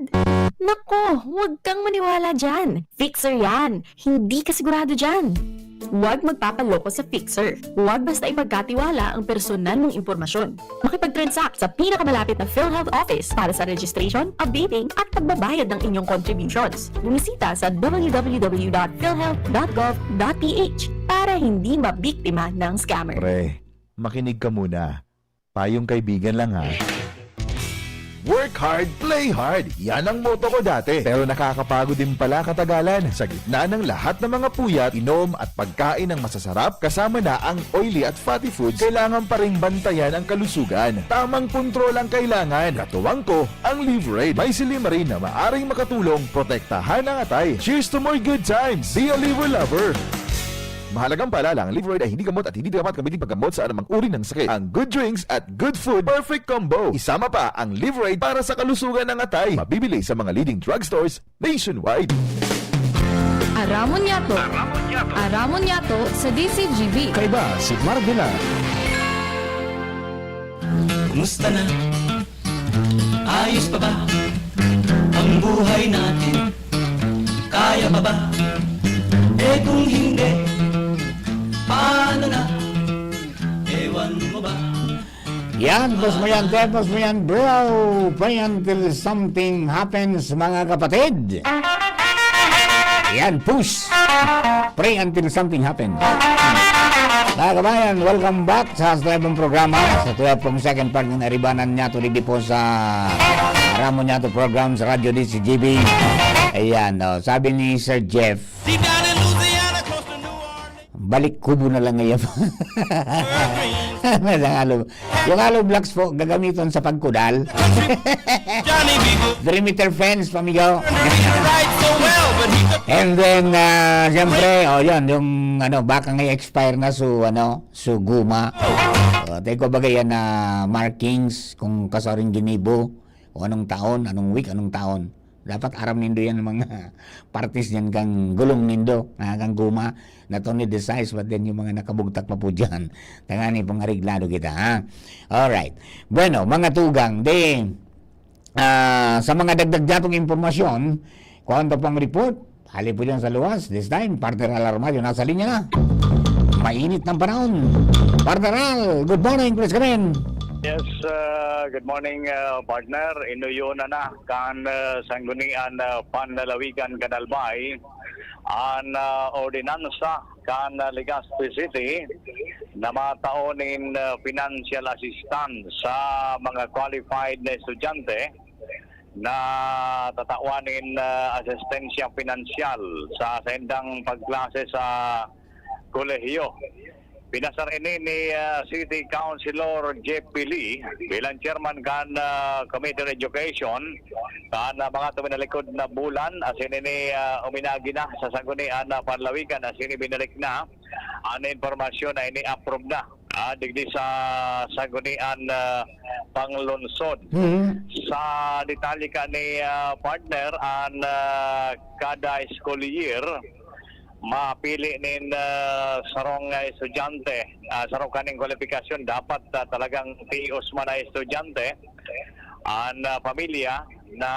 Nako, huwag kang maniwala dyan. Fixer yan. Hindi ka sigurado dyan. Huwag magpapaloko sa Fixer. Huwag basta ipagkatiwala ang personal mong impormasyon. Makipag-transact sa pinakamalapit na PhilHealth office para sa registration, updating, at pagbabayad ng inyong contributions. Bumisita sa w w w dot philhealth dot gov dot p h para hindi mabiktima ng scammer. Pre, makinig ka muna. Payong kaibigan lang ha. Work hard, play hard. Yan ang motto ko dati. Pero nakakapagod din pala katagalan. Sa gitna ng lahat ng mga puyat, inom at pagkain ng masasarap, kasama na ang oily at fatty foods, kailangan pa ring bantayan ang kalusugan. Tamang kontrol ang kailangan. Katuwang ko, ang Liveraid. May silymarin na maaring makatulong protektahan ang atay. Cheers to more good times! Be a Liver Lover! Mahalagang paalala, ang Liveraid ay hindi gamot at hindi dapat gamitin paggamot sa anumang uri ng sakit. Ang good drinks at good food, perfect combo. Isama pa ang Liveraid para sa kalusugan ng atay. Mabibili sa mga leading drugstores nationwide. Aramon Yato. Aramon Yato sa D C G B. Kaiba si Marvila. Kumusta na? Ayos pa ba ang buhay natin? Kaya pa ba? Eh kung hindi, paano na? Ewan mo ba? Yan, pause mo yan, te, pause mo yan, bro. Pray until something happens, mga kapatid. Yan, push. Pray until something happens. Mga kabayan, welcome back sa Tuwebong Programa, sa Tuwebong Second Part ng Aribanan niya, tuloy di po sa Ramo niya to program sa Radyo D C G B. Ayan, oh, sabi ni Sir Jeff, Deep down in Louisiana, close to New Orleans. Balik kubo na lang ngayon. Yung hollow, yung hollow blocks po, gagamitan sa pagkudal. Johnny B. Good. Perimeter fence, pamigo. He could write so well, but he could And then, ah, siyempre, oh, yun, yung ano, baka nga expire na, so, ano, so guma. Oh, tayo ko bagay yan na markings, kung kasaring ginibo, o anong taon, anong week, anong taon. Dapat aram nindo yan, mga parties niyan, kang gulong nindo, ah, kang guma. Not only the size, but then yung mga nakabugtak pa po dyan. Tangani pong areglado kita, ha? Alright. Bueno, mga tugang, di, ah, sa mga dagdag datong impormasyon, kung ano pang report, hali po dyan sa luwas. This time, Partner Al Armadio, nasa linya na. Mainit ng panahon. Partner Al, good morning, please come in. Yes, uh, good morning, uh, partner. Inuyo na na kan uh, Sanggunian uh, Panlalawigan kan Albay an uh, ordinansa kan uh, Legazpi City na matao nin uh, financial assistance sa mga qualified na estudyante na tatawan nin uh, asistensya pinansyal sa saindang pagklase sa kolehiyo. Pinasar ini ni ah, City Councilor Jeff Pili bilang chairman kan ah, Committee on Education kan ah, mga tuminalikod na bulan, asin ini ah, uminagi na sa Sanggunian na Panlawigan, asin ibinalik na an impormasyon na ini approve na ah, digdi sa Sanggunian ah, Panglungsod. Mhm. Sa detalye ka ni ah, partner, an ah, kada school year, mapili nin ah, sarong ah, estudyante, ah, sarong kaning kwalifikasyon, dapat ah, talagang tios man na estudyante, an ah, pamilya na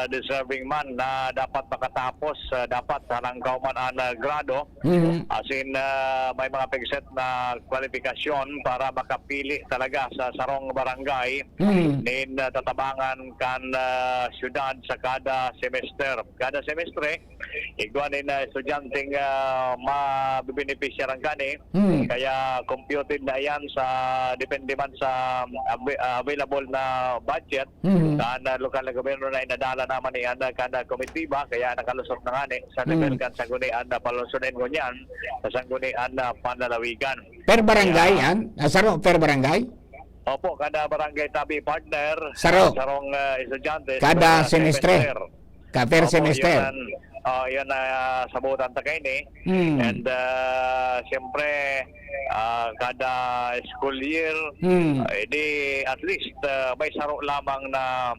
deserving man na dapat makatapos, ah, dapat halangkaw man an ah, grado. Mhm. Asin ah, may mga pigset na kwalifikasyon para makapili talaga sa sarong barangay Mhm. nin ah, tatabangan kan ah, syudad sa kada semester. Kada semestre, igwa nin ah, estudyanteng ah, mabebenepisyaran kani. Mhm. Kaya computed na yan sa, depende man sa ah, av- ah, available na budget. Mhm. Sa ah, lokal na gobyerno na inadala naman ni Ana kan ah, komitiba, kaya nakalusot na nga ni sa level Mhm. kan Sanggunian na Panlungsod, ngunyan sa Sanggunian na Panlalawigan. Per barangay, Kaya- yan? Ah, saro, per barangay? Opo, kada barangay tabi, partner. Saro. Sarong ah, estudyante. Kada sa semestre. semester. Ka per Opo, semester. Yun ang, oh, yun na sabutan ta kaini. Hmm. And ah, siyempre, ah, kada school year, Hmm. ah, edi at least ah, may saro lamang na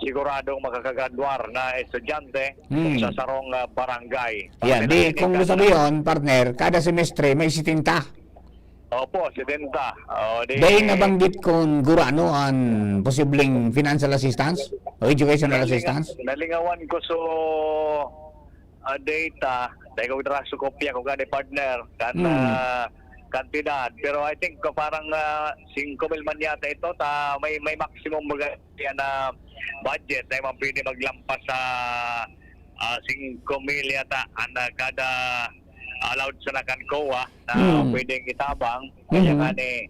siguradong makakagraduar na estudyante Hmm. sa sarong ah, barangay. Yan, di, Pag kung pinag-, sabihin, partner, kada semestre may sitenta. Opo, setenta. O, di Dai nabanggit kun gurano an posibleng financial assistance o educational Nalinga-, assistance? nalingawan ko so, ah, data. Dai ko dara so kopya ko gani, partner, kan, Hmm. ah, kantidad. Pero I think ko parang, ah, singko mil man yata ito, ta may, may maximum baga yan na budget na man pwede maglampas sa, ah, singko mil yata an, ah, kada allowed sana kan COA na Hmm. pwedeng itabang. Kaya Mhm. nga ni,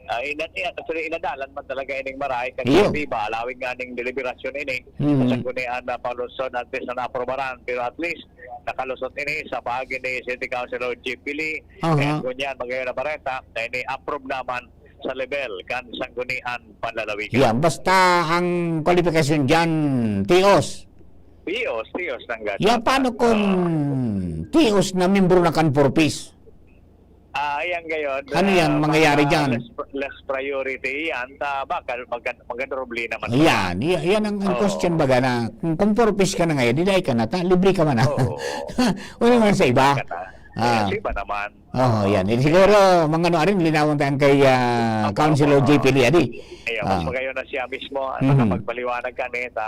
ah, ina-, ina-, actually, inadalan man talaga ining marahay kan Iyo. Katiba, alawig nga ning deliberasyon ini. Mhm. Sa sanggunian na panlungsod, antes na naaprobaran. Pero at least, nakalusot ini sa paagi ni City Councilor J P Lee. Aha. Kaya ngunyan, magayon na bareta, na ini-approve naman sa level kan sanggunian panlalawigan. Yan, basta ang kwalifikasyon dyan, tios. Tios, tios ng gata. Ya, paano kung Ah. tios na membro na kan Four Ps? Ah, yan gayon. Ano yan, Ah, mangyayari baka dyan? less, less priority yan. Ta, baka magka-, magkadoble naman. Yan, y-, yan ang, ang Oo. question baga na, kung, kung Four Ps ka na ngayon, di dai ka na, ta, libre ka man na. Oo. Wala naman sa iba. Ka na. Ah. Sa iba naman. Oo, Oo. yan. Eh, siguro, mga ano, arin, linawan tayo kay, ah, Opo, Councilor opo. J P Lee, adi. Ayun, mas Ah. magayon na siya mismo, ang Mhm. makapagpaliwanag kani, ta,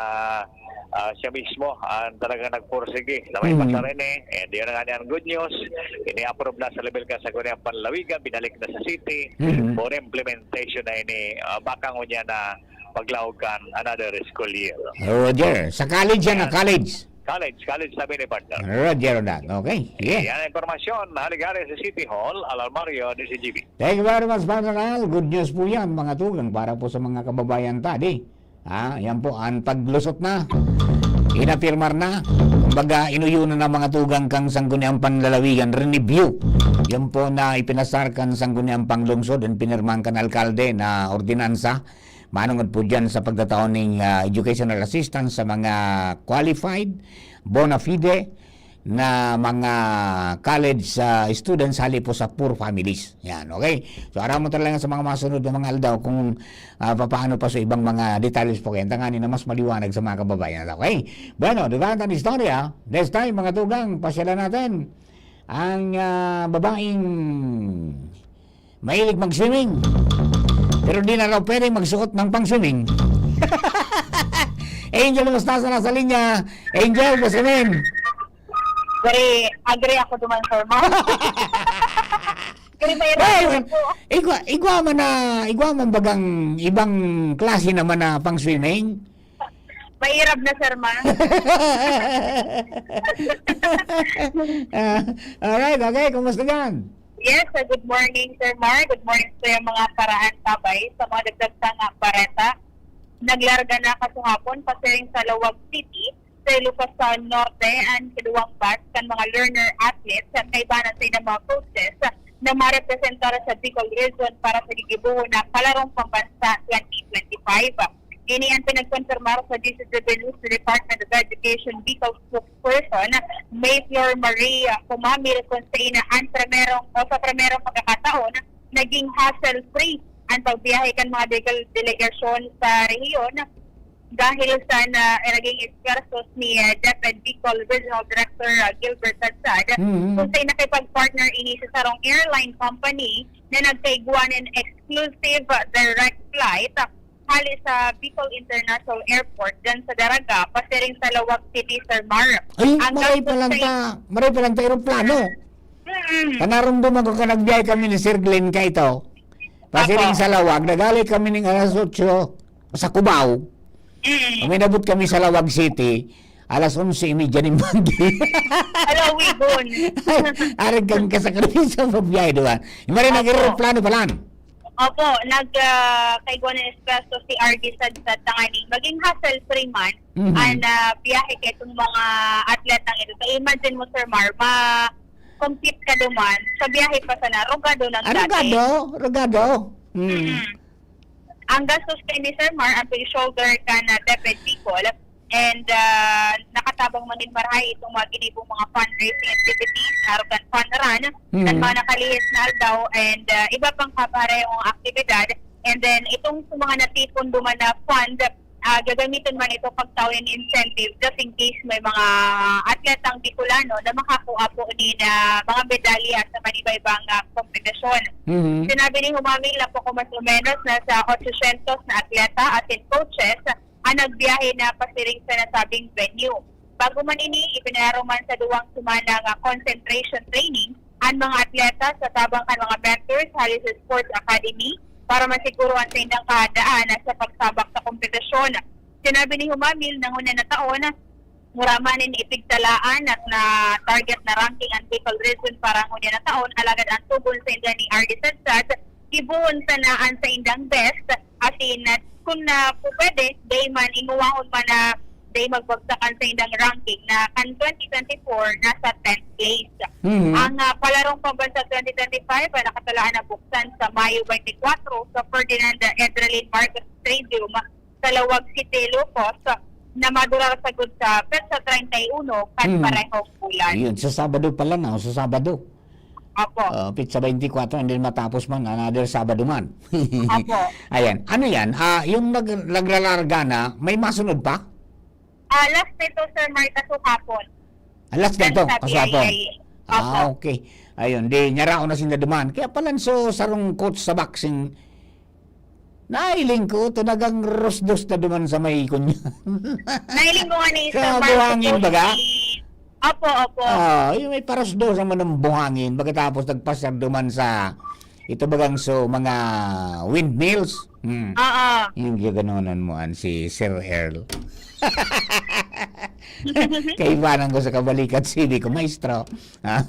ah, siya mismo ang talagang nagpursige na may Mhm. pasar ini. And yun na nga ni ang good news. Ini-approve na sa level kan sangguniang panlalawigan, binalik na sa city. Mhm. For implementation na ini, ah, baka ngunyan na paglaog kan another school year. Roger, sa college yan, ah, Yes. college? College, college sabi ni partner. Roger that. Okay, sige. Yan ang impormasyon. Hali-hali sa City Hall, Alan Mario, D C G B. Thank you very much, Partner Al. Good news po yan, mga tugang, para po sa mga kababayan ta, di? Ah, yan po, ang paglusot na. Inapirmar na. Kumbaga, inuyo na ng mga tugang kang Sangguniang Panlalawigan, rinibyo. Yan po na ipinasar kang Sangguniang Panglungsod, and pinirmahan kan alkalde na ordinansa. Manungod po dyan sa pagtatao ning, ah, educational assistance sa mga qualified, bona fide, na mga college, ah, students hali po sa poor families. Yan, okay? So, aram mo talaga sa mga masunod na mga aldaw kung, ah, papaano pa sa ibang mga detalles po kayo. Tanganin na mas maliwanag sa mga kababayan natin, okay? Bueno, dugaan ang istorya. Next time, mga tugang, pasyalan natin ang, ah, babaeng mahilig mag-swimming. Pero di na raw pwedeng magsuot ng pang-swimming. Angel Mostaza nasa linya. Angel, pasyalan. Very agree ako duman, sir, ma'am. Very mahirap Well, naman po. Igwa, igwa man na, igwa man bagang ibang klase naman na pang-swimming. Mahirap na, sir, ma'am. Ah, alright, okay. Kumusta dyan? Yes, uh, good morning, Sir Mar. Good morning sa mga paraan tabay. Sa mga dagdag sa nga bareta, naglarga na kasuhapon pasiring sa Laoag City, sa Ilocos Norte, an kaduwang batch kan mga learner athletes at kaibanan sa ilang mga coaches na marepresentar sa Bicol Region para sa gigibohon na Kalarong Pambansa twenty twenty-five. Ini an pinagkonfirmar sa G C G B News Department of Education Bicol spokesperson May Flor Maria Comamil, kun sa ina an primerong o sa primerong pagkakataon naging hassle-free an pagbiyahe kan mga degal-, delegasyon sa rehiyon dahil sa na, naging esfuerzos ni, ah, DepEd Bicol Regional Director, ah, Gilbert Sadsad, Mm-hmm. kun sa nakipag-partner ini sa sarong airline company na nagkaigwa nin exclusive, ah, direct flight, ah, hali sa Bicol International Airport, dyan sa Daraga, pasiring sa Laoag City, Sir Mar. Ay, Ang maray gastos pa lang sa ta, maray pa lang ta eroplano. Mm-mm. Kanarumdum ako ka nagbiyahe kami ni Sir Glenn kaito. Pasiring Apo. sa Laoag, nagali kami ning alas otso sa Cubao. Mm. Uminabot kami sa Laoag City, alas onse y media ning banggi. Ala, wigon. Arag kang kasakripisyo sa pagbiyahe, di ba? Yung maray Apo. nag-eroplano pa lang. Opo, nag, ah, kaigwa na espresso si R D Sadsad tanganing maging hassle-free man Mhm. ang, ah, biyahe kay itong mga atletang ito. So, imagine mo, Sir Mar, ma-compete ka duman, sa biyahe pa sana, rugado ng Ah, dati. rugado, rugado. Mm. Mm. Ang gastos kay ni Sir Mar, ang pag-shoulder ka na DepEd Bicol, and, ah, nakatabang man din marahay itong mga ginibong mga fundraising activities, arog kan fun run, Mm. kan mga nakalihis na aldaw, and, ah, iba pang kaparehong aktibidad. And then, itong sa mga natipon duman na fund, ah, gagamiton man ito pagtao nin incentive just in case may mga atletang Bicolano na makakuha po nin, ah, mga medalya sa manibaybang, ah, kompetisyon. Mhm. Sinabi ni Humamil na poko mas o menos nasa otsosyentos na atleta asin coaches ang nagbiyahe na pasiring sa nasabing venue. Bago man ini, ipinalaro man sa duwang semana nga concentration training an mga atleta sa tabang kan mga mentors hali sa Sports Academy para masiguro an saindang kahandaan sa pagsabak sa kompetisyon. Sinabi ni Humamil na ngunyan na taon, mura man nin ipigtalaan at na target na ranking ang Bicol Region para ngunyan na taon, alagad ang tugon sa inda ni Ardy Sadsad, gibohon sana an saindang best, asin, ah, kun, ah, pu-, pwede, dai man, ingowahon man na dai magbagsak an saindang ranking na kan twenty twenty-four nasa tenth place. Mhm. Ang, ah, palarong pambansa twenty twenty-five ay nakatalaan na buksan sa Mayo twenty-four sa Ferdinand Edralin Marcos Stadium sa Laoag City, Ilocos, na madurar sagkod sa petsa treinta y uno kan Hmm. parehong bulan. Yun, sa Sabado pala na, o sa Sabado. Opo. Ah, petsa twenty-four, and then matapos man, another Sabado man. Opo. Ayan. Ano yan? Ah, yung nag-, nagralarga na, may masunod pa? Ah, last nito, Sir Mark, kaso hapon. Ah, last nito, Sa kaso hapon. P I I A. Ah, Opo. okay. Ayun, di, nyarao na sinda duman. Kaya pala, so, sarong coach sa boxing, nailing ko, talagang rusdos na duman sa may kunyan. Nailing ko nga ni Sa Sir Mark, buhangin, po, baga? si Opo, opo. Ah, yung may parusdos naman ng buhangin, pagkatapos nagpasyar duman sa, ito bagang so, mga windmills. Hmm. Oo. Yung gaganonan mo, an si Sir Earl. Kaibanan ko sa kabalikat, sinabi ko, "Maestro." Ah,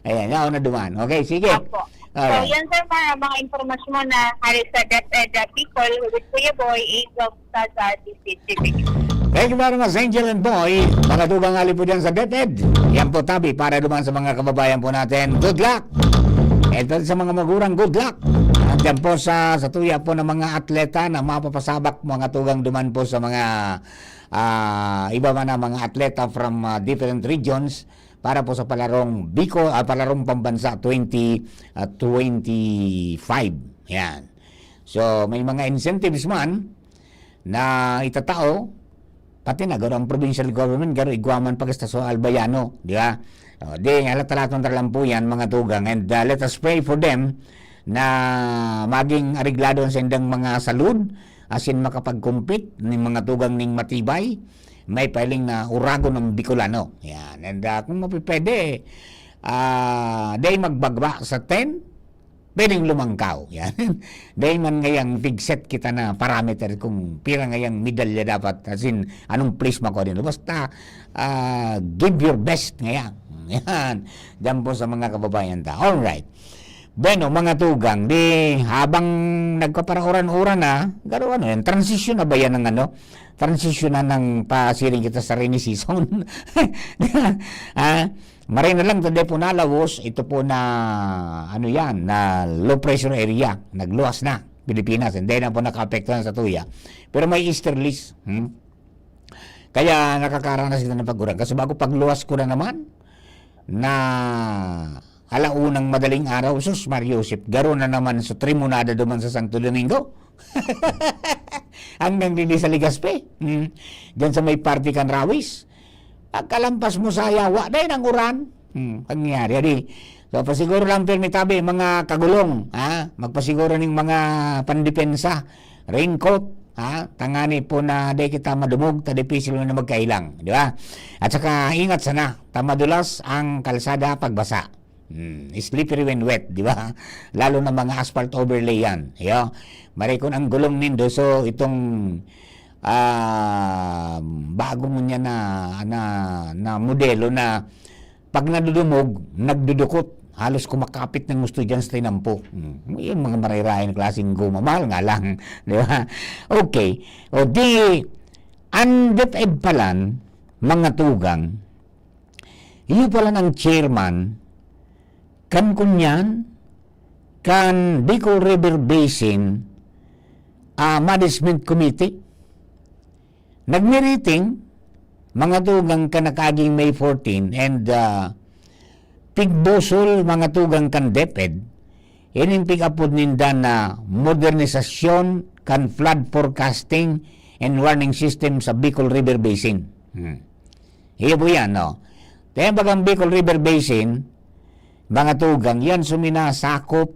ayan, yaon na duman. Okay, sige. Opo. So, Alright. yan, sir, mga, mga impormasyon mo na hali sa DepEd, uh, Bicol with Kuya Boy, Angel Mustasa, D C T V. Thank you very much, Angel and Boy. Mga tugang ali po dyan sa DepEd. Yan po, tabi, para duman sa mga kababayan po natin. Good luck! And sa mga magurang, good luck! At yan po sa, sa tuya po ng mga atleta na mapapasabak, mga tugang, duman po sa mga, ah, iba man na mga atleta from, ah, different regions para po sa palarong Bicol, ah, palarong pambansa twenty, ah, twenty-five. Yan. So, may mga incentives man na itatao, pati na garo ang provincial government, garo igwa man pa kasta so Albayano, di ba? O, di, halata-laton ta lang po yan, mga tugang, and, ah, let us pray for them na maging areglado ang saindang mga salud, asin makapag-compete ning mga tugang ning matibay, may pahiling na uragon ang Bicolano. Yan. And, ah, kung mapipwede, ah, dai magbagba sa ten, pwedeng lumangkaw. Yan. Dai man ngayang fixed kita na parameter kung pira ngayang medalya dapat, as in, anong place makuha din. Basta, ah, give your best ngaya. Yan. Diyan po sa mga kababayan ta. All right. Bueno, mga tugang, di habang nagpapara-uran-uran na, garo ano yan, transition na ba yan ng ano? Transition na ng pasiring kita sa rainy season. Ah, maray na lang, today po nalawos, ito po na, ano yan, na low pressure area, nagluwas na, Pilipinas, hindi na po nakaapektuhan sa tuya. Pero may easterlies, hmm? Kaya nakakaranas kita ng pag-uran. Kasi bago pagluwas ko na naman, na alaunang madaling araw, sus, Mario Joseph, garo na naman sa Trimonada duman sa Santo Domingo. Hanggang dini sa Legazpi. Hmm. Diyan sa may parte kan Rawis. Pagkalampas mo sa yawa, dahil ang uran. Hmm, pangyayari. Adi, so, pasiguro lang, pirmi tabi, mga kagulong, ha? Magpasiguro ning mga pandepensa, raincoat, ha? Tangani po na di kita madumog, ta dipisil na magkailang, di ba? At saka, ingat sana, ta madulas ang kalsada pagbasa. Hmm, slippery when wet, di ba? Lalo na mga asphalt overlay yan. Yo, marikon ang gulong nindo. So, itong, ah, bago mo niya na, na, na modelo na pag nadudumog, nagdudukot. Halos kumakapit ng gusto dyan sa tinampo. Hmm, yung mga marirain klaseng goma. Mahal nga lang, di ba? Okay. O di, ang DepEd palan, mga tugang, iyo pala ng chairman, kan kunyan, kan Bicol River Basin, ah, Management Committee. Nagmiriting, mga tugang, kan nakaaging May fourteen, and, ah, pigbusol, mga tugang, kan DepEd, ining pig-apod ninda na modernisasyon kan flood forecasting and warning system sa Bicol River Basin. Hmm. Iyo po yan, no? Kaya bagang Bicol River Basin, mga tugang, yan suminasakop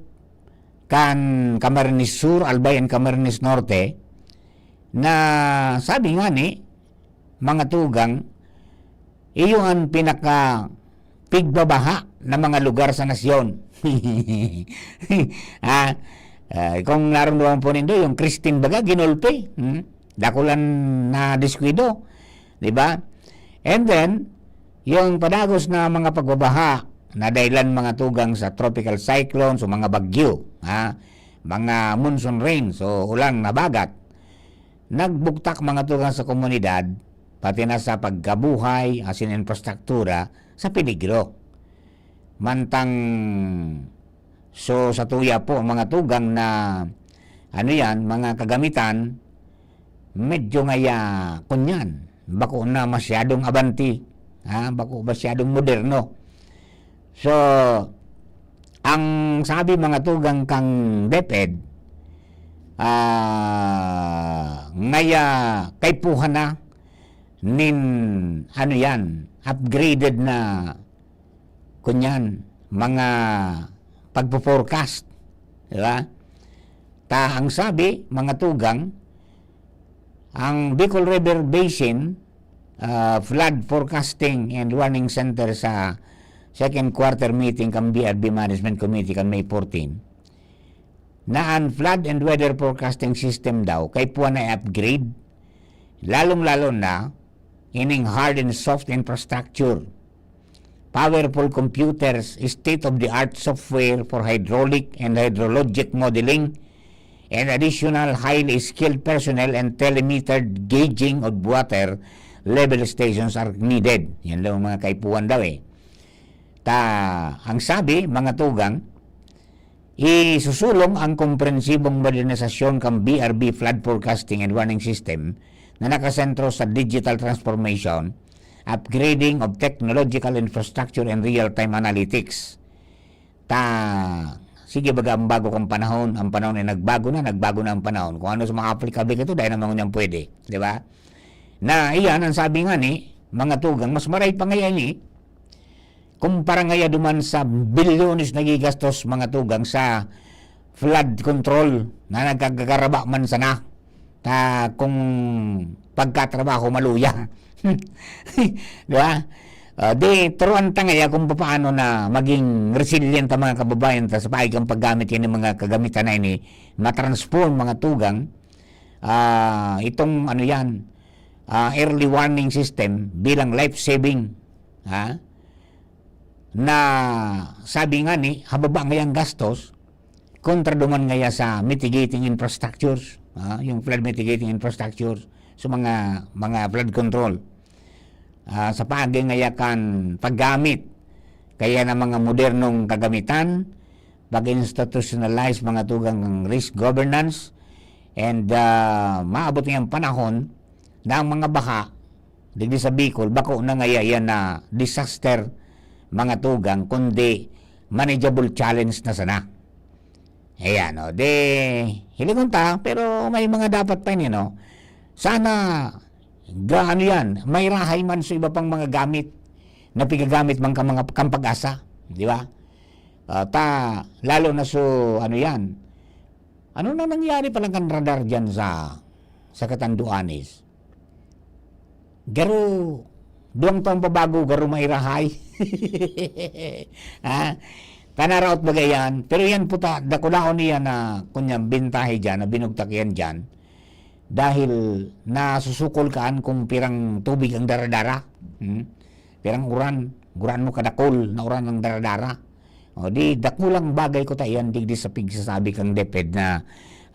kan Camarines Sur, Albay and Camarines Norte, na sabi nga ni, mga tugang, iyo an pinaka pigbabaha na mga lugar sa nasyon. Ah, ah, kung narumdaman po nindo, yung Christine baga, ginulpi. Hmm? Dakulan na diskuido. Di ba? And then, yung padagos na mga pagbabaha na dahilan mga tugang sa tropical cyclone, sa mga bagyo, ha? Mga monsoon rain, so ulang nabagat, nagbugtak mga tugang sa komunidad, pati na sa pagkabuhay, asin infrastruktura, sa peligro. Mantang, so, sa tuya po, mga tugang na, ano yan, mga kagamitan, medyo ngaya, kunyan, bako na masyadong abanti, ha? Bako masyadong moderno. So, ang sabi mga tugang kang DepEd, ah, ngaya kaipuhan na nin, ano yan, upgraded na, kunyan, mga pagpo-forecast, di ba? Ta, ang sabi, mga tugang, ang Bicol River Basin, ah, Flood Forecasting and Warning Center sa second quarter meeting kan B R B Management Committee kan May fourteen, na an flood and weather forecasting system daw kaipuhan na i-upgrade, lalong-lalo na ining hard and soft infrastructure, powerful computers, state-of-the-art software for hydraulic and hydrologic modeling, and additional highly skilled personnel and telemetered gauging of water level stations are needed. Yan daw ang mga kaipuhan daw eh. Ta, ang sabi, mga tugang, isusulong ang komprehensibong modernisasyon kan B R B flood forecasting and warning system na nakasentro sa digital transformation, upgrading of technological infrastructure and real-time analytics. Ta, sige, baga ang bago kang panahon, ang panahon ay nagbago na, nagbago na ang panahon. Kung ano sa mga applicable ka ito, dahil naman ngunyan pwede, di ba? Na iyan, ang sabi nga ni, mga tugang, mas maray pa ngayon eh, kumpara ngaya duman sa bilyones nagigastos mga tugang sa flood control na nagkagaraba man sana ta kung pagkatrabaho maluya. Di ba? Ah, di, turuan ta ngaya kung paano na maging resilient ang mga kababayan ta sa paagi kan paggamit yan ng mga kagamitan na ini, matransform mga tugang, ah, itong ano yan, ah, early warning system bilang life-saving, ha? Na sabi nga ni, hababa ngayang gastos, kontra duman ngaya sa mitigating infrastructures, ah, yung flood mitigating infrastructures, sa mga, mga flood control. Ah, sa paagi ngaya kan paggamit kaya ng mga modernong kagamitan, pag-institutionalize mga tugang ng risk governance, and, ah, maabot ngayang panahon na ang mga baha digdi sa Bicol, bako na ngaya yan na disaster, mga tugang, kundi manageable challenge na sana. Ayan, o. De, hilingon ta, pero may mga dapat pa ini, no? Sana, ga, ano yan, may rahay man sa iba pang mga gamit na pigagamit man ka mga kan Pag-asa, di ba? Ah, ta, lalo na so, ano yan, ano na nangyari palang kan radar dyan sa, sa Catanduanes? Garo, duwang taon pa bago garo mairahay. Ha? Tanaraot baga yan. Pero yan po ta, dakulaon niya na kunyang bintahe dyan, na binugtak yan dyan. Dahil nasusukol kaan kung pirang tubig ang daradara. Hmm? Pirang uran, uran mo kadakol na uran ang daradara. O di, dakulang bagay ko ta iyan digdi sa pigsasabi kang DepEd na,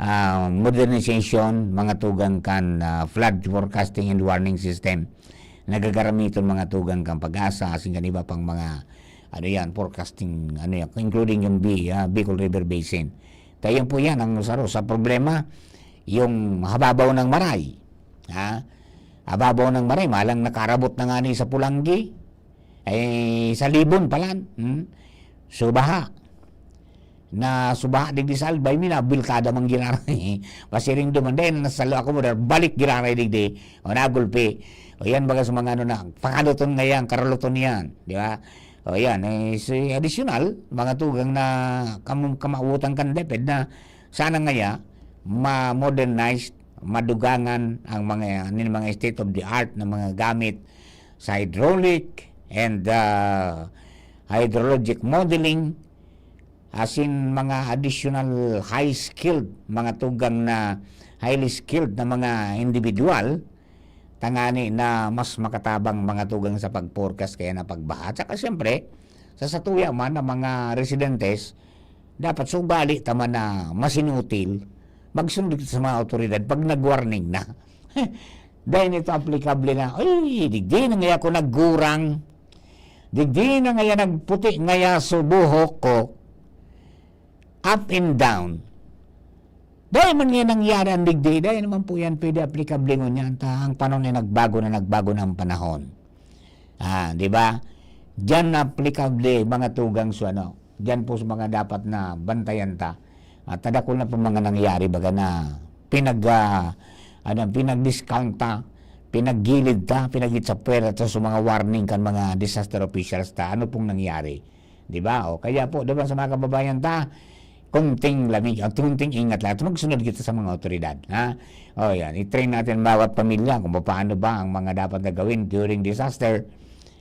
ah, modernization, mga tugang kan, ah, flood forecasting and warning system. Nagagaramiton mga tugang kan Pag-asa, asin kan iba pang mga, ano yan, forecasting, ano yan, including yung B, ah, Bicol River Basin. Kaya yun po yan, ang saro sa problema, yung hababaw ng Maray. Ha? Hababaw ng Maray, malang nakarabot na nga ni sa Pulanggi. Eh, sa Libon palan. Hmm? So, baha. na subaha digdi sa Albay, minabiltada man giraray. Pasiring duman, dai na nasalo ako, brother, balik giraray digdi. O, nagulpi. O, yan baga sa mga ano na, pakaluton nga yan, karaluton yan, di ba? O, yan, eh, si additional, mga tugang na kam-, kamawotan kan DepEd na sana ngaya, ma-modernize, madugangan ang mga, ano, mga state of the art na mga gamit sa hydraulic and, ah, hydrologic modeling, asin mga additional high skilled, mga tugang na highly skilled na mga individual, tangani na mas makatabang mga tugang sa pag-forecast kaya na pagbaha. Tsaka siyempre, sa satuya man na mga residentes, dapat sa ugali ta man na masinutil, magsunod kita sa mga awtoridad pag nag-warning na. Dahil ito aplikable na, "Ay, digdi na ngaya ako naggurang. Digdi na ngaya nagputi ngaya so buhok ko. Up and down." Dahil man nga nangyari ang digdi, dahil naman po yan pwede aplikable ngunyan. Ta, ang panahon ay nagbago na, nagbago na ang panahon. Ah, di ba? Diyan na aplikable, mga tugang sa ano. Diyan po sa mga dapat na bantayan ta. At tadakol na po mga nangyari, baga na pinag, ah, ano, pinag-discount ta, pinaggilid ta, pinag-itsapwera ta sa mga warning kan mga disaster officials ta. Ano pong nangyari? Di ba? O kaya po, di ba, sa mga kababayan ta, kunting lamig, at kunting ingat lang. At magsunod kita sa mga otoridad, ha? O yan, i-train natin bawat pamilya kung paano ba ang mga dapat na gawin during disaster.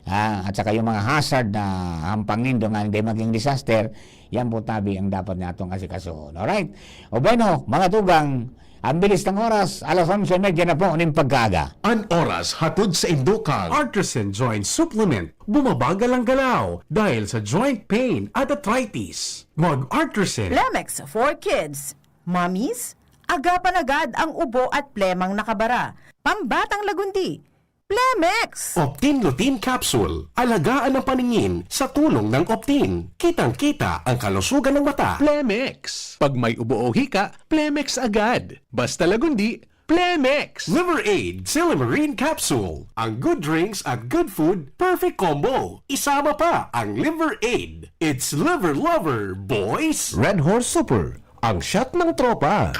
Ah, at saka yung mga hazard na hampang nindo nga hindi maging disaster, yan po tabi ang dapat natong asikasuhon. Alright? O bueno, mga tugang, ang bilis ng oras, alas onse medya na po ning pagkaaga. An oras hatod sa indukan. Artisan Joint Supplement. Bumabagal ang galaw dahil sa joint pain at arthritis. Mag Artisan. Plemex for Kids. Mommies, agapan agad ang ubo at plemang nakabara. Pambatang lagundi. Plemex! Optin Lutein Capsule. Alagaan ang paningin sa tulong ng Optin. Kitang-kita ang kalusugan ng mata. Plemex. Pag may ubo o hika, Plemex agad. Basta lagundi, Plemex. Liver Aid Silymarin Capsule. Ang good drinks at good food, perfect combo. Isama pa ang Liver Aid. It's Liver Lover, boys! Red Horse Super, ang shot ng tropa.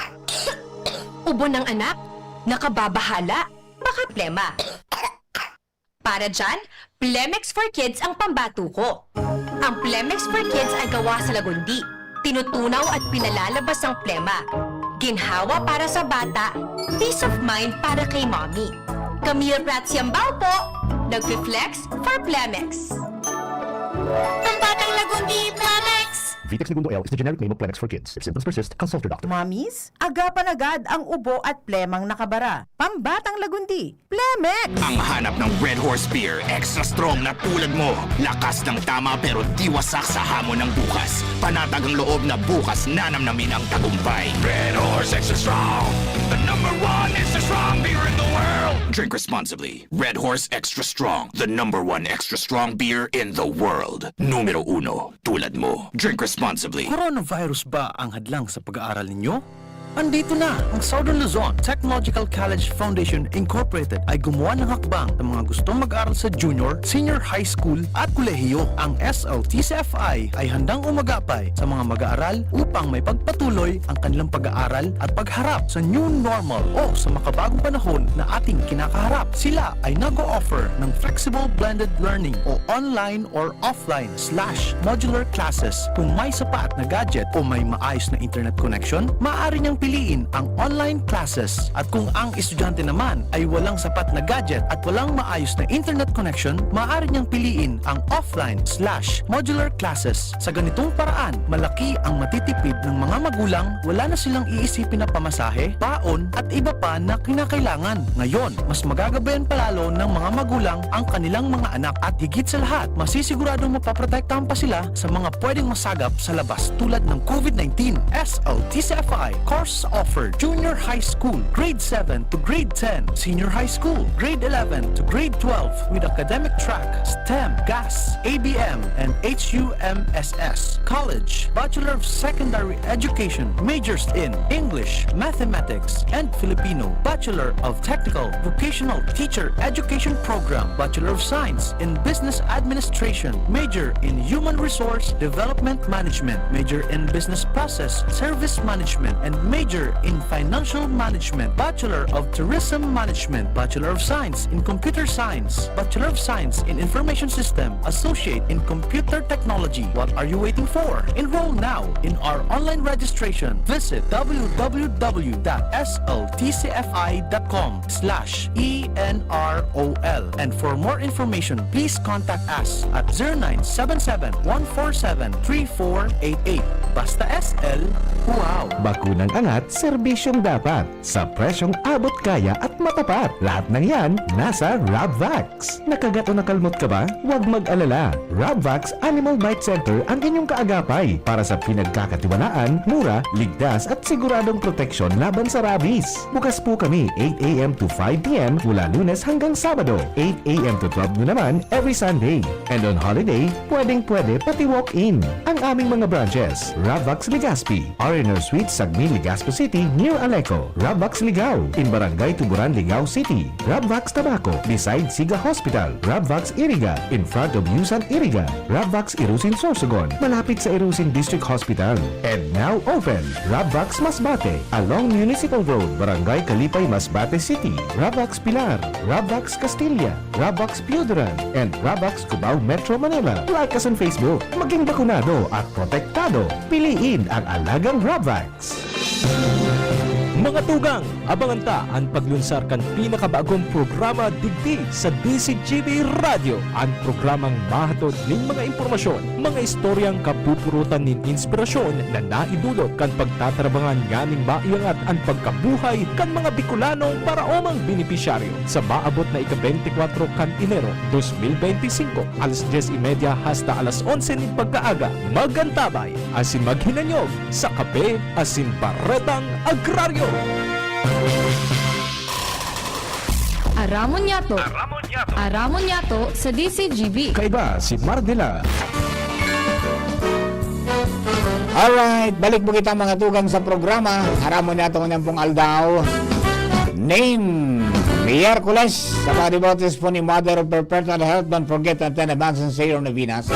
Ubo ng anak? Nakababahala? Baka plema. Para dyan, Plemex for Kids ang pambato ko. Ang Plemex for Kids ay gawa sa lagundi. Tinutunaw at pinalalabas ang plema. Ginhawa para sa bata, peace of mind para kay mommy. Camille Prats Yambao po, nagfi-flex for Plemex. Pambatang lagundi, Plemex! Vitex Negundo L is the generic name of Plemex for Kids. If symptoms persist, consult your doctor. Mommies, agapan agad ang ubo at plemang nakabara. Pambatang lagundi, Plemex! Ang hanap ng Red Horse Beer, extra strong na tulad mo. Lakas ng tama pero di wasak sa hamon ng bukas. Panatag ang loob na bukas nanamnamin ang tagumpay. Red Horse Extra Strong, the number one extra strong beer in the world. Drink responsibly. Red Horse Extra Strong, the number one extra strong beer in the world. Numero uno, tulad mo. Drink responsibly. Coronavirus ba ang hadlang sa pag-aaral ninyo? Andito na! Ang Southern Luzon Technological College Foundation Incorporated ay gumawa ng hakbang sa mga gustong mag-aral sa junior, senior high school at kolehiyo. Ang S L T C F I ay handang umagapay sa mga mag-aaral upang maipagpatuloy ang kanilang pag-aaral at pagharap sa new normal o sa makabagong panahon na ating kinakaharap. Sila ay nag-o-offer ng flexible blended learning o online or offline slash modular classes. Kung may sapat na gadget o may maayos na internet connection, maaari niyang piliin ang online classes. At kung ang estudyante naman ay walang sapat na gadget at walang maayos na internet connection, maaari niyang piliin ang offline slash modular classes. Sa ganitong paraan, malaki ang matitipid ng mga magulang, wala na silang iisipin na pamasahe, baon, at iba pa na kinakailangan. Ngayon, mas magagabayan pa lalo ng mga magulang ang kanilang mga anak at higit sa lahat, masisiguradong mapoprotektahan pa sila sa mga pwedeng masagap sa labas tulad ng COVID nineteen. S L T C F I Course offered: junior high school, grade seven to grade ten, senior high school, grade eleven to grade twelve, with academic track, STEM, GAS, A B M, and H U M S S. College, Bachelor of Secondary Education, majors in English, Mathematics, and Filipino, Bachelor of Technical Vocational Teacher Education Program, Bachelor of Science in Business Administration, major in Human Resource Development Management, major in Business Process Service Management, and major in Financial Management, Bachelor of Tourism Management, Bachelor of Science in Computer Science, Bachelor of Science in Information System, Associate in Computer Technology. What are you waiting for? Enroll now in our online registration. Visit w w w dot s l t c f i dot com slash e n r o l. And for more information, please contact us at zero nine seven seven, one four seven, three four eight eight. Basta S L, wow! Bakunang angat, serbisyong dapat, sa presyong abot kaya at matapat. Lahat ng yan, nasa Rabvax. Nakagat o nakalmot ka ba? Huwag mag-alala. Rabvax Animal Bite Center ang inyong kaagapay para sa pinagkakatiwalaan, mura, ligtas at siguradong proteksyon laban sa rabies. Bukas po kami eight a m to five p m mula Lunes hanggang Sabado, eight a m to twelve noon naman every Sunday. And on holiday, pwedeng-pwede pati walk-in. Ang aming mga branches, Rabvax Legazpi, R and R Suite, Sagmin, Legazpi City, near Aleco, Rabvax Ligao, in Barangay Tuburan, Ligao City, Rabvax Tabaco, beside Siga Hospital, Rabvax Iriga, in front of Yusan Iriga, Rabvax Irusin Sorsogon, malapit sa Irusin District Hospital. And now open, Rabvax Masbate, along Municipal Road, Barangay Kalipay, Masbate City, Rabvax Pilar, Rabvax Castilla, Rabvax Pioduran, and Rabvax Cubao, Metro Manila. Like us on Facebook. Maging bakunado at protektado. Piliin ang alagang Rabvax. Mga tugang, abangan ta an paglunsar kan pinakabagong programa digdi sa D Z G B Radyo, an programang mahatod nin mga impormasyon, mga istoryang kapupurutan nin inspirasyon na naidulot kan pagtatabangan nganing maiangat an pagkabuhay kan mga Bicolanong paraomang benepisyaryo. Sa maabot na ika-beintikwatro kan Enero, dos mil beintisinko, alas dyes y media hasta alas onse nin pagkaaga, magantabay asin maghinanyog sa Kape asin Baretang Agraryo. Aramon niyato. Aramon niyato. Aramon niyato sa D Z G B. Kaiba si Mar de la. Alright, balik po kita, mga tugang, sa programa. Aramon niyato ngunyan pong aldaw nin Miyerkules, sa pagdibotes po ni Mother of Perpetual Health. Don't forget to attend the Banson Sayor Novenas.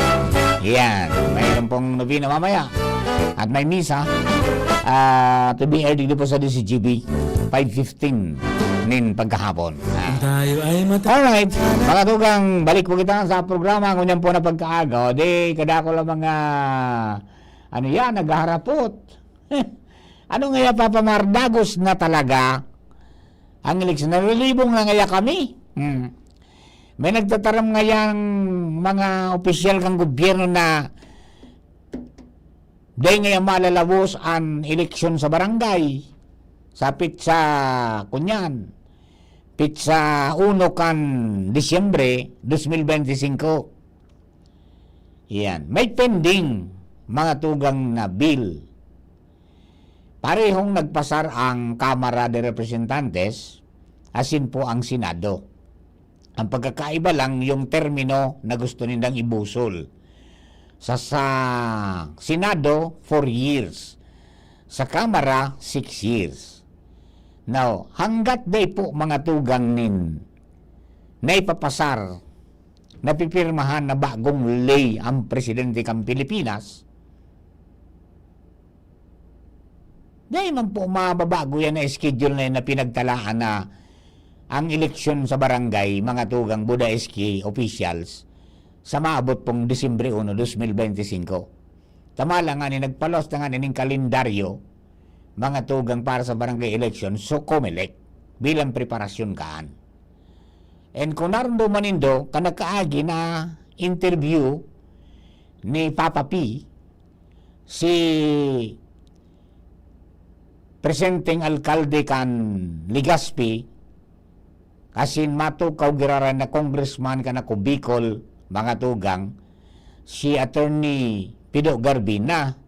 Yan, mayroon pong novena mamaya. At may misa, ah, to be aired dito po sa D Z G B, five fifteen nin pagkahapon. Ah. Tayo ay mata- Alright, mga tugang, balik po kita sa programa. Ngunyan po na pagkaaga, o di, kadako lang mga, ano yan, naghaharapot. Ano ngaya, Papa Mar, dagos na talaga ang eleksyon? Nalilibong na ngaya kami? Hmm. May nagtataram ngayang mga opisyal kan gobyerno na dai ngaya malalabos an eleksyon sa barangay sa petsa, kunyan, petsa uno kan Disyembre dos mil beintisinko. Yan. May pending, mga tugang, na bill. Parehong nagpasar ang Kamara de Representantes, asin po ang Senado. Ang pagkakaiba lang, yung termino na gusto nindang ibusol. Sa, sa Senado, four years. Sa Kamara, six years. Now, hanggat dai po, mga tugang, nin naipapasar, napipirmahan na bagong ley ang presidente kan Pilipinas, dai man po mababago yan na schedule na yan na pinagtalaan na ang eleksyon sa barangay, mga tugang, Buda S K officials, sa maabot pong Disyembre uno, dos mil beintisinko. Tama lang nga ni nagpalos na nga ning kalendaryo, mga tugang, para sa barangay election, so Comelec, bilang preparasyon kaan. And kung narumduman nindo, kan nakaagi na interview ni Papa P, si presenteng alkalde kan Legazpi, asin matukaw giraray na congressman kan Ako Bicol, mga tugang, si Attorney Pido Garbi na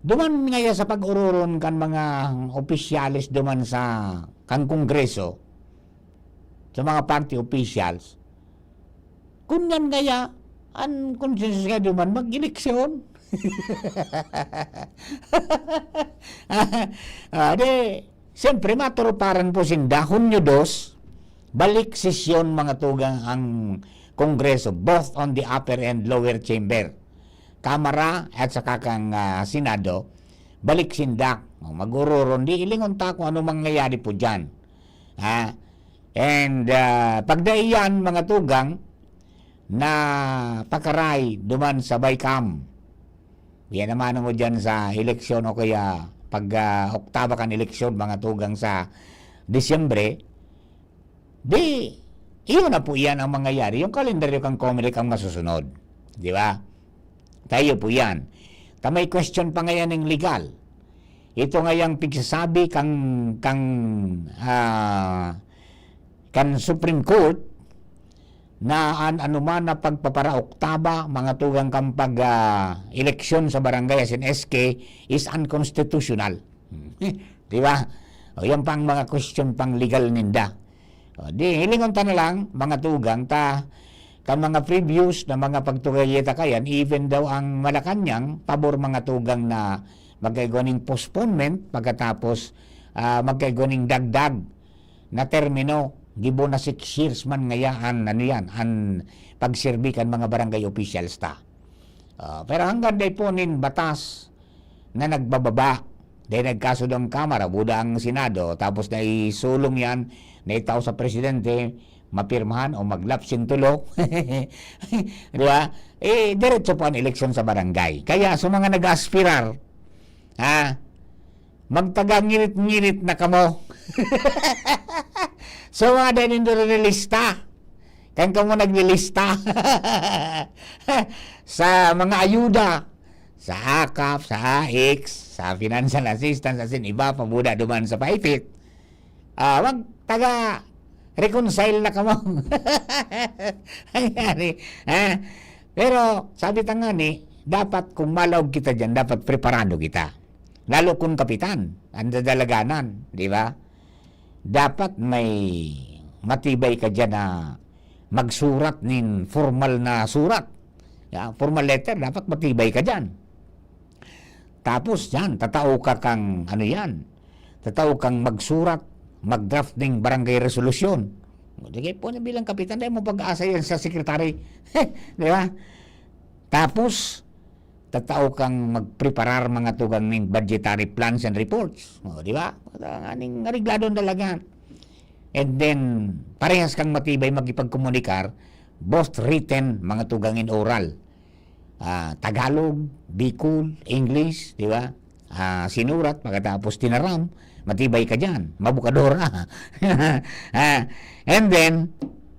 Duman ngaya sa pag-ororon kan mga opisyales duman sa, kan Kongreso, sa mga party officials, kun yan ngaya, an konsensus ngaya duman, mag-eleksyon. Ah, di, siyempre, maturuparan po sinda, Hunyo dos, balik sesyon, mga tugang, ang Kongreso, both on the upper and lower chamber. Kamara at saka kang, ah, Senado, balik sinda. O, mag-ororon, di ilingon ta kung ano mangyayari po diyan. Ha? And, ah, pagdaiyan, mga tugang, na pakaray duman sa BICAM. Yan naman mo diyan sa eleksyon o kaya pag, ah, oktaba kan eleksyon, mga tugang, sa Disyembre, di, iyon na po yan ang mangyayari. Yung kalendaryo kang Comelec ang masusunod. Di ba? Tayo po yan. Ta may question pa ngayon ng legal. Ito ngayang pigsasabi kang, kang, ah, kan Supreme Court na an anuman na pagpaparaoktaba, mga tugang, kan pag, ah, eleksyon sa barangay asin S K is unconstitutional. Di ba? O, yan pang mga question pang legal ninda. O, di, hilingon ta na lang, mga tugang, ta, kan mga previous na mga pagtugay ta kayan, even daw ang Malacañang, pabor, mga tugang, na magkaigwa ning postponement, pagkatapos, ah, magkaigwa ning dagdag na termino, gibo na six years man ngaya an, ano yan, an pagserbi kan mga barangay officials ta. Ah, pero hanggang dai po nin batas na nagbababa, dai nagkasundo ang Kamara, buda ang Senado, tapos naisulong yan, naitao sa presidente, mapirmahan o maglapsin tulo. Di ba? Eh, diretso po ang eleksyon sa barangay. Kaya sa mga nag-aspirar, ha, magtaga ngirit-ngirit na kamo. So, mga dai nindo rinilista. Kan kamo naglilista sa mga ayuda, sa akap, sa AICS, sa financial assistance, asin iba pa, buda duman sa paipit. Ah, magtaga-reconcile na kamo. Nangyari, ha? Pero, sabi ta nga ni, dapat kung malaog kita diyan, dapat preparado kita. Lalo kun kapitan, an dadalaganan, di ba? Dapat may matibay ka diyan na magsurat nin formal na surat. Ya, formal letter, dapat matibay ka diyan. Tapos yan, tatao ka kang, ano yan, tatao kang magsurat, mag-draft ning barangay resolution. O, di kayo po na bilang kapitan, dai mo pag-aasa yan sa secretary. Di ba? Tapos, tatao kang magpreparar, mga tugang, ning budgetary plans and reports. O, di ba? Aning areglado talaga. And then, parehas kang matibay makipagkomunikar, both written, mga tugang, and oral. Ah, Tagalog, Bicol, English, di ba? Ah, sinurat, pagkatapos tinaram, matibay ka diyan, mabukadora. Ah, and then,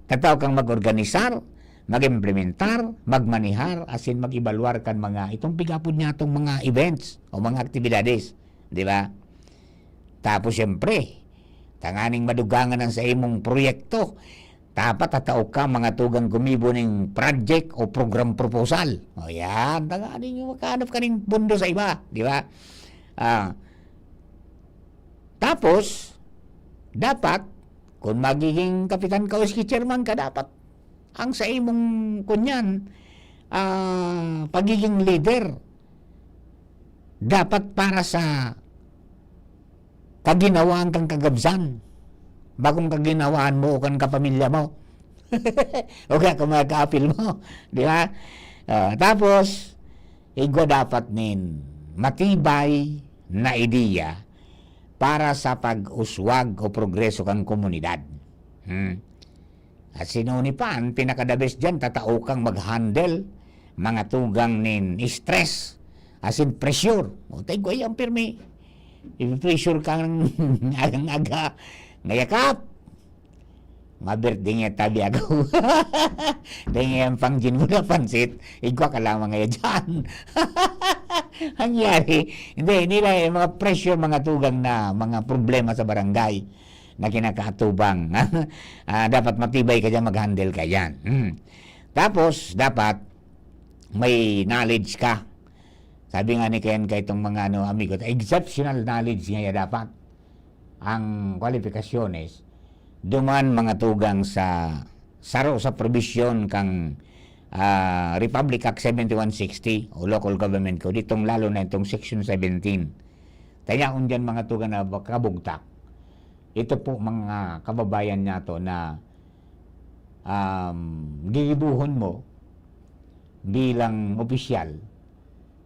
tatao kang mag-organisar, mag-implementar, magmanihar, asin mag-ebaluar kan mga, itong pigapod niya, itong mga events o mga aktibidades, di ba? Tapos, siyempre, tanganing madugangan ang sa imong proyekto, dapat tatao ka, mga tugang, gumibo ning project o program proposal. O yan, tanganing makahanap ka ning pondo sa iba, di ba? Ah, tapos, dapat, kung magiging kapitan ka o S K chairman ka, dapat ang sa imong, kunyan, ah, pagiging leader, dapat para sa kaginawaan kang kagabsan, bakong kaginawaan mo o kan kapamilya mo. O kaya kung mga kaapil mo, di ba? Ah, tapos, igwa dapat nin matibay na ideya para sa pag-uswag o progreso kan komunidad. Hmm. Asin ni pa, an pinaka-the best diyan, tatao kang mag-handle, mga tugang nin stress, asin pressure. O, tayo ko, ang pirmi. I-pressure kang agang-aga. Ngayakap! Mabirthday niya tabi ako. Dahil ngayon pang gin mo na pansit, igwa ka lamang ngayon dyan. Ang yari, hindi, hindi lang yung mga pressure, mga tugang na mga problema sa barangay na kinakaatubang. Ah, dapat matibay ka dyan, mag-handle ka dyan. Hmm. Tapos, dapat may knowledge ka Sabi nga ni Ken kay itong mga, ano, amigo, exceptional knowledge nga ya dapat ang kwalipikasyones duman mga tugang sa saro sa probisyon kang, ah, Republic Act seventy-one sixty o Local Government Code, itong lalo na itong Section seventeen. Tayaon dyan mga tugang na kabugtak. Ito po mga kababayan nato na, um, gigibuhon mo bilang opisyal,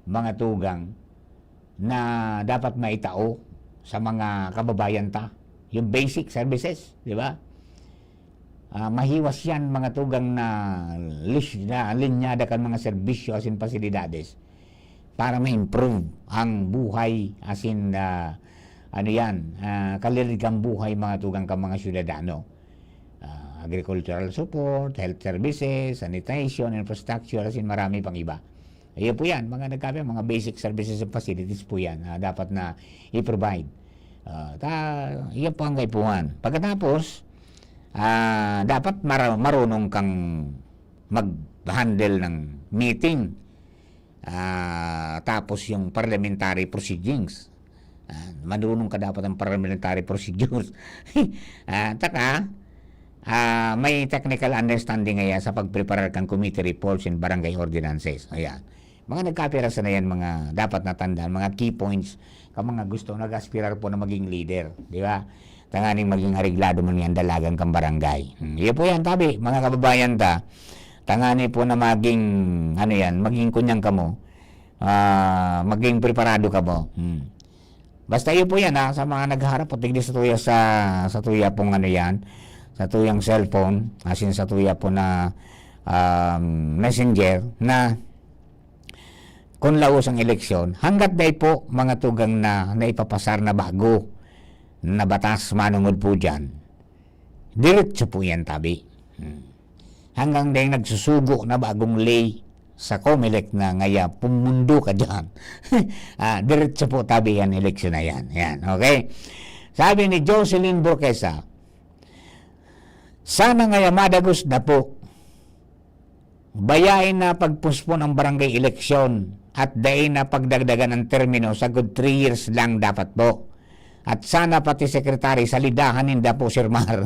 mga tugang, na dapat maitao sa mga kababayan ta, yung basic services, di ba? Ah, mahiwas yan, mga tugang, na lis-, na linyada kan mga serbisyo asin pasilidades para ma-improve ang buhay asin, ah, ano yan, ah, kalidad kan buhay, mga tugang, kan mga syudadano. Ah, agricultural support, health services, sanitation, infrastructure, asin marami pang iba. Iyo po yan, mga nagkape, mga basic services and facilities po yan na dapat na i-provide. Ah, ta, iyan po ang kaipuhan. Pagkatapos, ah, dapat mara-, marunong kang mag-handle ng meeting. Ah, tapos yung parliamentary proceedings. Ah, marunong ka dapat ng parliamentary procedures. Ah, taka, ah, may technical understanding kaya sa pagpreparar kan committee reports and barangay ordinances. Ayan. Mga nagkapirasa na yan, mga dapat natandaan, mga key points ka mga gusto nag-aspirar po na maging leader, di ba? Tanganing maging areglado man yan dalagan kang barangay. Hmm, iyo po yan, tabi, mga kababayan ta. Tangani po na maging, ano yan, maging kunyang kamo. Ah, maging preparado kamo. Hmm. Basta iyo po yan, ha, sa mga naghaharap po, tigdi sa tuya sa, sa tuya pong ano yan, sa tuyang cellphone, asin sa tuya po na, um, messenger, na kun laos ang eleksyon, hanggat dai po mga tugang na naipapasar na bago na batas manungod po dyan, diretso po yan, tabi. Hmm. Hanggang dai nagsusugo na bagong ley sa Comelec na ngaya pumundo ka dyan. Ah, diretso po, tabi, yan, eleksyon na yan. Yan, okay? Sabi ni Jocelyn Burquesa, "Sana ngaya madagos na po. Bayain na pagpospon ang barangay eleksyon at dai na pagdagdagan ang termino, sagod three years lang dapat po. At sana pati secretary, salidahan ninda po, Sir Mar."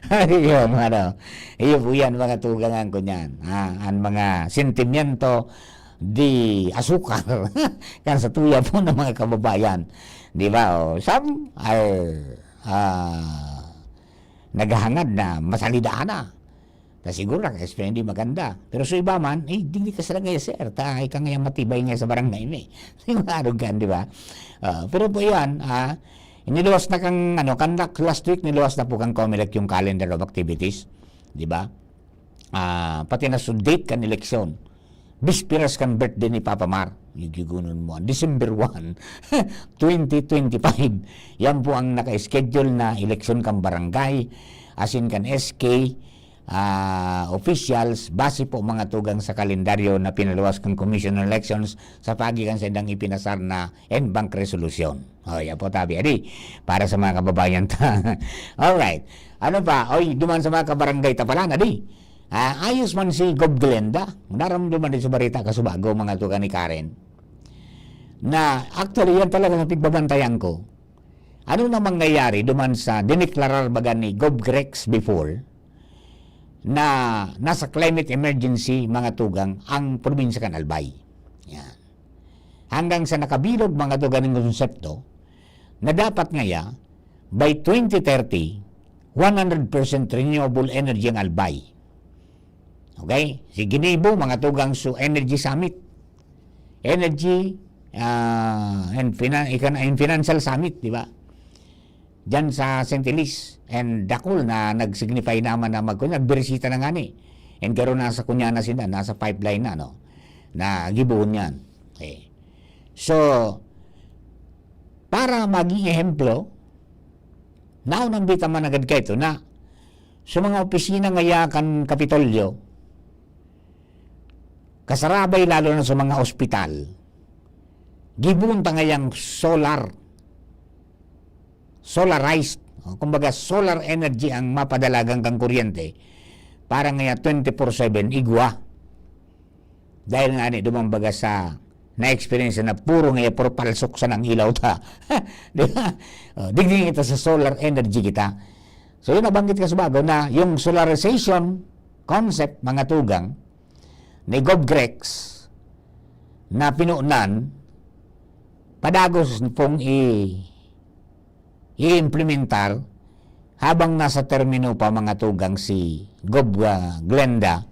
Ayun, ano. Iyo po yan, mga tugangan ko niyan. Ah, ang mga sentimiento di asukar kan sa tuya po ng mga kababayan. Di ba? O, some are, ah, naghahangad na masalidahan na. Ta siguro naka-explain di maganda. Pero sa iba man, eh, di, di ka sila ngaya, sir. Ta, ika ngaya matibay ngaya sa barangay mo, eh. Sigurado ka, di ba? Ah, pero po yan, ah, iniluwas na kang, ano, kan lak-, last week, niluwas na po kang Comelec yung calendar of activities. Di ba? Ah, pati na sa date kan eleksyon. Bisperas kan birthday ni Papa Mar. Gigugunon mo. December one, twenty twenty-five. Yan po ang naka-schedule na eleksyon kan barangay, asin kan S K, ah, officials, base po mga tugang sa kalendaryo na pinaluwas kan Commission on Elections sa paagi kan saindang ipinasar na en banc resolution. O, yan po, tabi. Adi, para sa mga kababayan ta. Alright. Ano pa? Oy, duman sa mga kabarangay ta pala, nadi. Ah, ayos man si Gov Glenda. Naramdaman din sa barita kasubago, mga tugang ni Karen. Na, actually, yan talaga ang pigbabantayan ko. Ano na mangyayari duman sa dineklarar baga ni Gov Grex before na nasa climate emergency, mga tugang, ang probinsya kan Albay? Yan. Hanggang sa nakabilog, mga tugang, ning konsepto na dapat ngaya, by twenty thirty, one hundred percent renewable energy ang Albay. Okay? Si Ginibo, mga tugang, su Energy Summit. Energy, ah, and finan-, ikan-, and Financial Summit, di ba? Diyan sa Saint Elias and Dakul na nag-signify naman na mag-, nagbirisita na nga ni. And garo nasa kunya na sila, nasa pipeline na, no? Na gibohon yan. Okay. So, para maging ehemplo, naunang bita man agad kaito na sa mga opisina ngaya kan Kapitolyo, kasarabay lalo na sa mga ospital, gibohon ta ngayang solar, solarized, o kumbaga solar energy ang mapadalagan kang kuryente para ngaya twenty-four seven igwa. Dahil nga ni, duman baga sa na-experience na puro nga puro palsok sa nang ilaw ta. Di ba? O, digdi kita sa solar energy kita. So, yun nabanggit ka sa bago na yung solarization concept, mga tugang, ni Gov Grex na pinunan, padagos pong i-, i-implementar habang nasa termino pa, mga tugang, si Gov, ah, Glenda,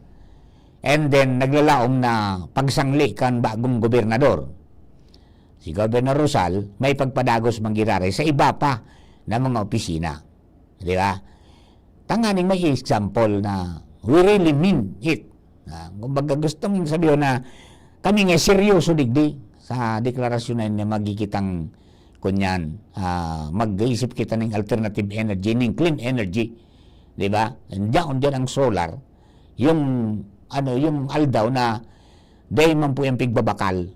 and then naglalaom na pagsangli kan bagong gobernador, si Governor Rosal, may pagpadagos mangyayari sa iba pa na mga opisina. Di ba? Tanganing may example na we really mean it. Ah, kumbaga, gusto mong sabihin na kami nga seryoso digdi sa deklarasyon na, na magigitang kunyan. Ah, mag-iisip kita ng alternative energy, ng clean energy. Di ba? Diyan, diyan ang solar. Yung, ano, yung aldaw na dahil man po yung pigbabakal.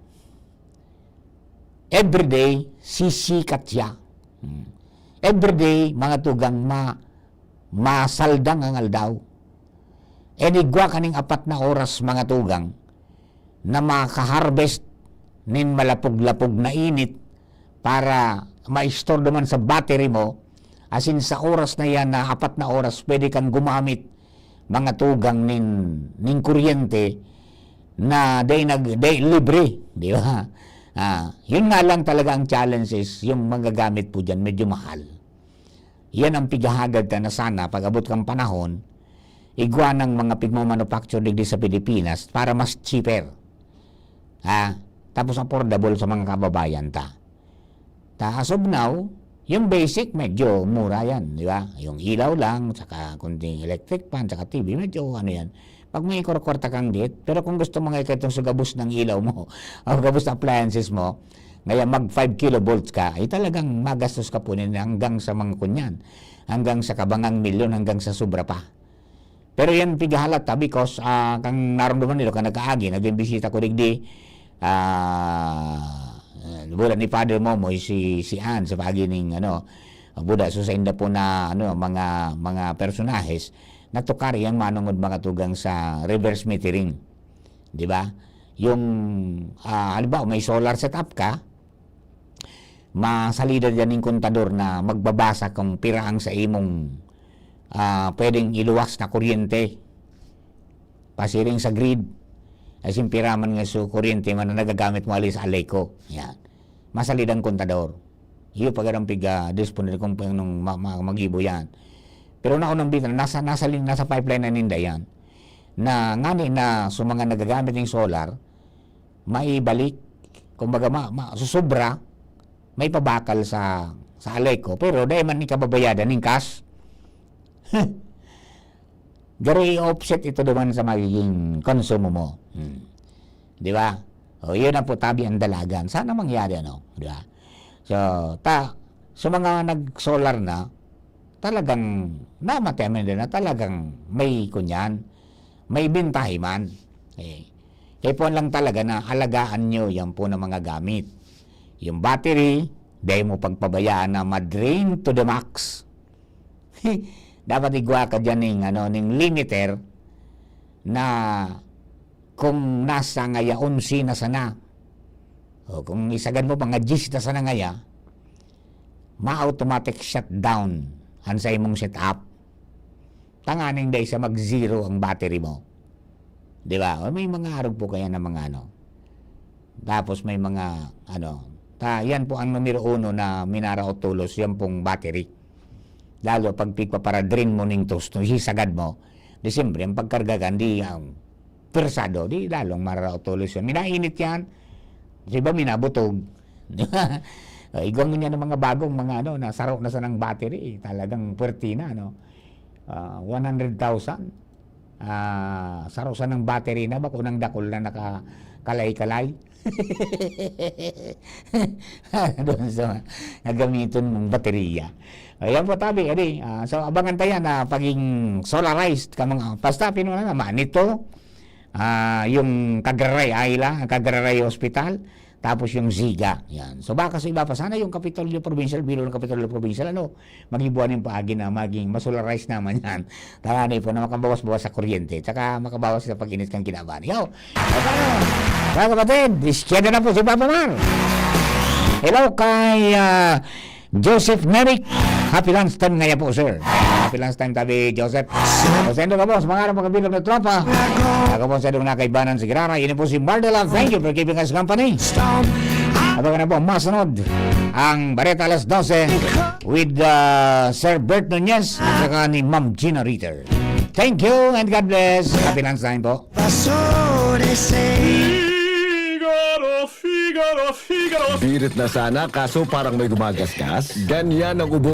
Everyday, sisikat siya. Hmm. Everyday, mga tugang, ma-, masaldang ang aldaw. And igwa kaning apat na oras, mga tugang, na makaharvest nin malapog-lapog na init para ma-store duman sa battery mo, asin sa oras na yan na apat na oras, pwede kang gumamit, mga tugang, nin, nin kuryente na day nag-, day libre, di ba? Ah, yun nga lang talaga ang challenge is yung magagamit po dyan, medyo mahal. Yan ang pighahagad ta na sana pag-abot kang panahon, igwa ng mga pigmamanufacture digdi sa Pilipinas para mas cheaper. Ha? Tapos affordable sa mga kababayan ta. Ta, as of now, yung basic, medyo mura yan, di ba? Yung ilaw lang, tsaka kunting electric fan, tsaka T V, medyo ano yan. Pag may kwarta kang dit, pero kung gusto mo nga itong sa gabos ng ilaw mo, o gabos na appliances mo, ngayon mag five kilovolts ka, ay talagang magastos ka po nin hanggang sa mga kunyan, hanggang sa kabangang milyon, hanggang sa sobra pa. Pero yan pigahalata because, ah, kang narumduman nila, kan nagkaagi, naging bisita ko digdi, ah, wala ni Father Momoy, si, si Ann, sa pagi ning, ano, buda, so sa inda po na, ano, mga, mga personahes, natukar yang manungod mga tugang sa reverse metering. Di ba? Yung, ah, halimbawa, may solar setup ka, masalida diyan ning kontador na magbabasa kung pira ang sa imong, ah, pwedeng iluwas na kuryente. Pasiring sa grid, ay simpira man nga su kuryente man na nagagamit mo ali sa Aleco. Yan. Masalida ang kontador. Iyo pa gadang piga disponer kung paano ma-, ma-, magibo yan. Pero naunang bita, nasa, nasa lin-, nasa pipeline na ninda yan. Na ngani na sa mga nagagamit ng solar, maibalik, kumbaga, ma-, ma-, susubra, may pabakal sa, sa Aleco, pero dai man ikababayadan ning cash. Garo i-offset ito duman sa magiging konsumo mo. Hmm. Di ba? O, yun ang putabi ang dalagan. Sana mangyari, ano? Di ba? So, ta-, sa mga nag-solar na, talagang namatay man din na talagang may kunyan, may bentahe man. Eh, kaya po lang talaga na alagaan nyo yan po ng mga gamit. Yung battery, dahil mo pagpabayaan na ma-drain to the max. Dapat igwa ka dyan ning, ano, ning limiter na kung nasa ngaya onse na sana, o kung isagad mo, mga diyes na sana ngaya, ma-automatic shutdown ang sa imong setup. Tanganing dai sa mag-zero ang battery mo. Di ba? O, may mga arog po kaya na mga ano. Tapos may mga, ano, ta, yan po ang numero uno na minaraot tolos, yan pong battery. Lalo pag pigpapara-drain mo ning tosto, isisagad mo. Di siyempre, ang pagkarga kan, di, ang persado, di lalong mararaot tolos yan. Minainit yan. Sa iba, minabutog. Di ba? O, igwa ngunyan ang mga bagong mga ano, na saro na sanang battery, eh. Talagang puwerte na, no? Ah, one hundred thousand. Ah, saro sanang battery na, bako nang dakul na nakakalay-kalay. Doon sa gagamiton mong baterya. Ayan po, tabi, adi. Ah, so, abangan tayo na paging solarized ka mga, basta, Pinoy na, Manito, ah, yung Kagraray Island, Kagraray Hospital, tapos yung Ziga. Yan. So, baka sa iba pa, sana yung Kapitolyo Provincial, bilo ng Kapitolyo Provincial, ano, maging buwan yung paagi na maging masolarized naman yan. Tama na po na makabawas-bawas sa kuryente, tsaka makabawas sa pag-init kang kinaban. Yo! Paano? Mga kapatid, isyeda na po si Papa Mar. Hello kay ah, Joseph Neric. Happy lunch time ngaya po, sir. Happy lunch time, tabi, Joseph. O, sendo ka po sa mga kabilog na tropa. Ako po sa dong nakaibanan si Girara. Yun po si Mardela. Thank you for keeping us company. Abangan na po, masunod ang Bareta alas dose with uh, Sir Bert Nunez at saka ni Ma'am Gina Ritter. Thank you and God bless. Happy lunch time po. Figaro, Figaro, Figaro. Birit na sana, kaso parang may gumagasgas. Ganyan ang ubo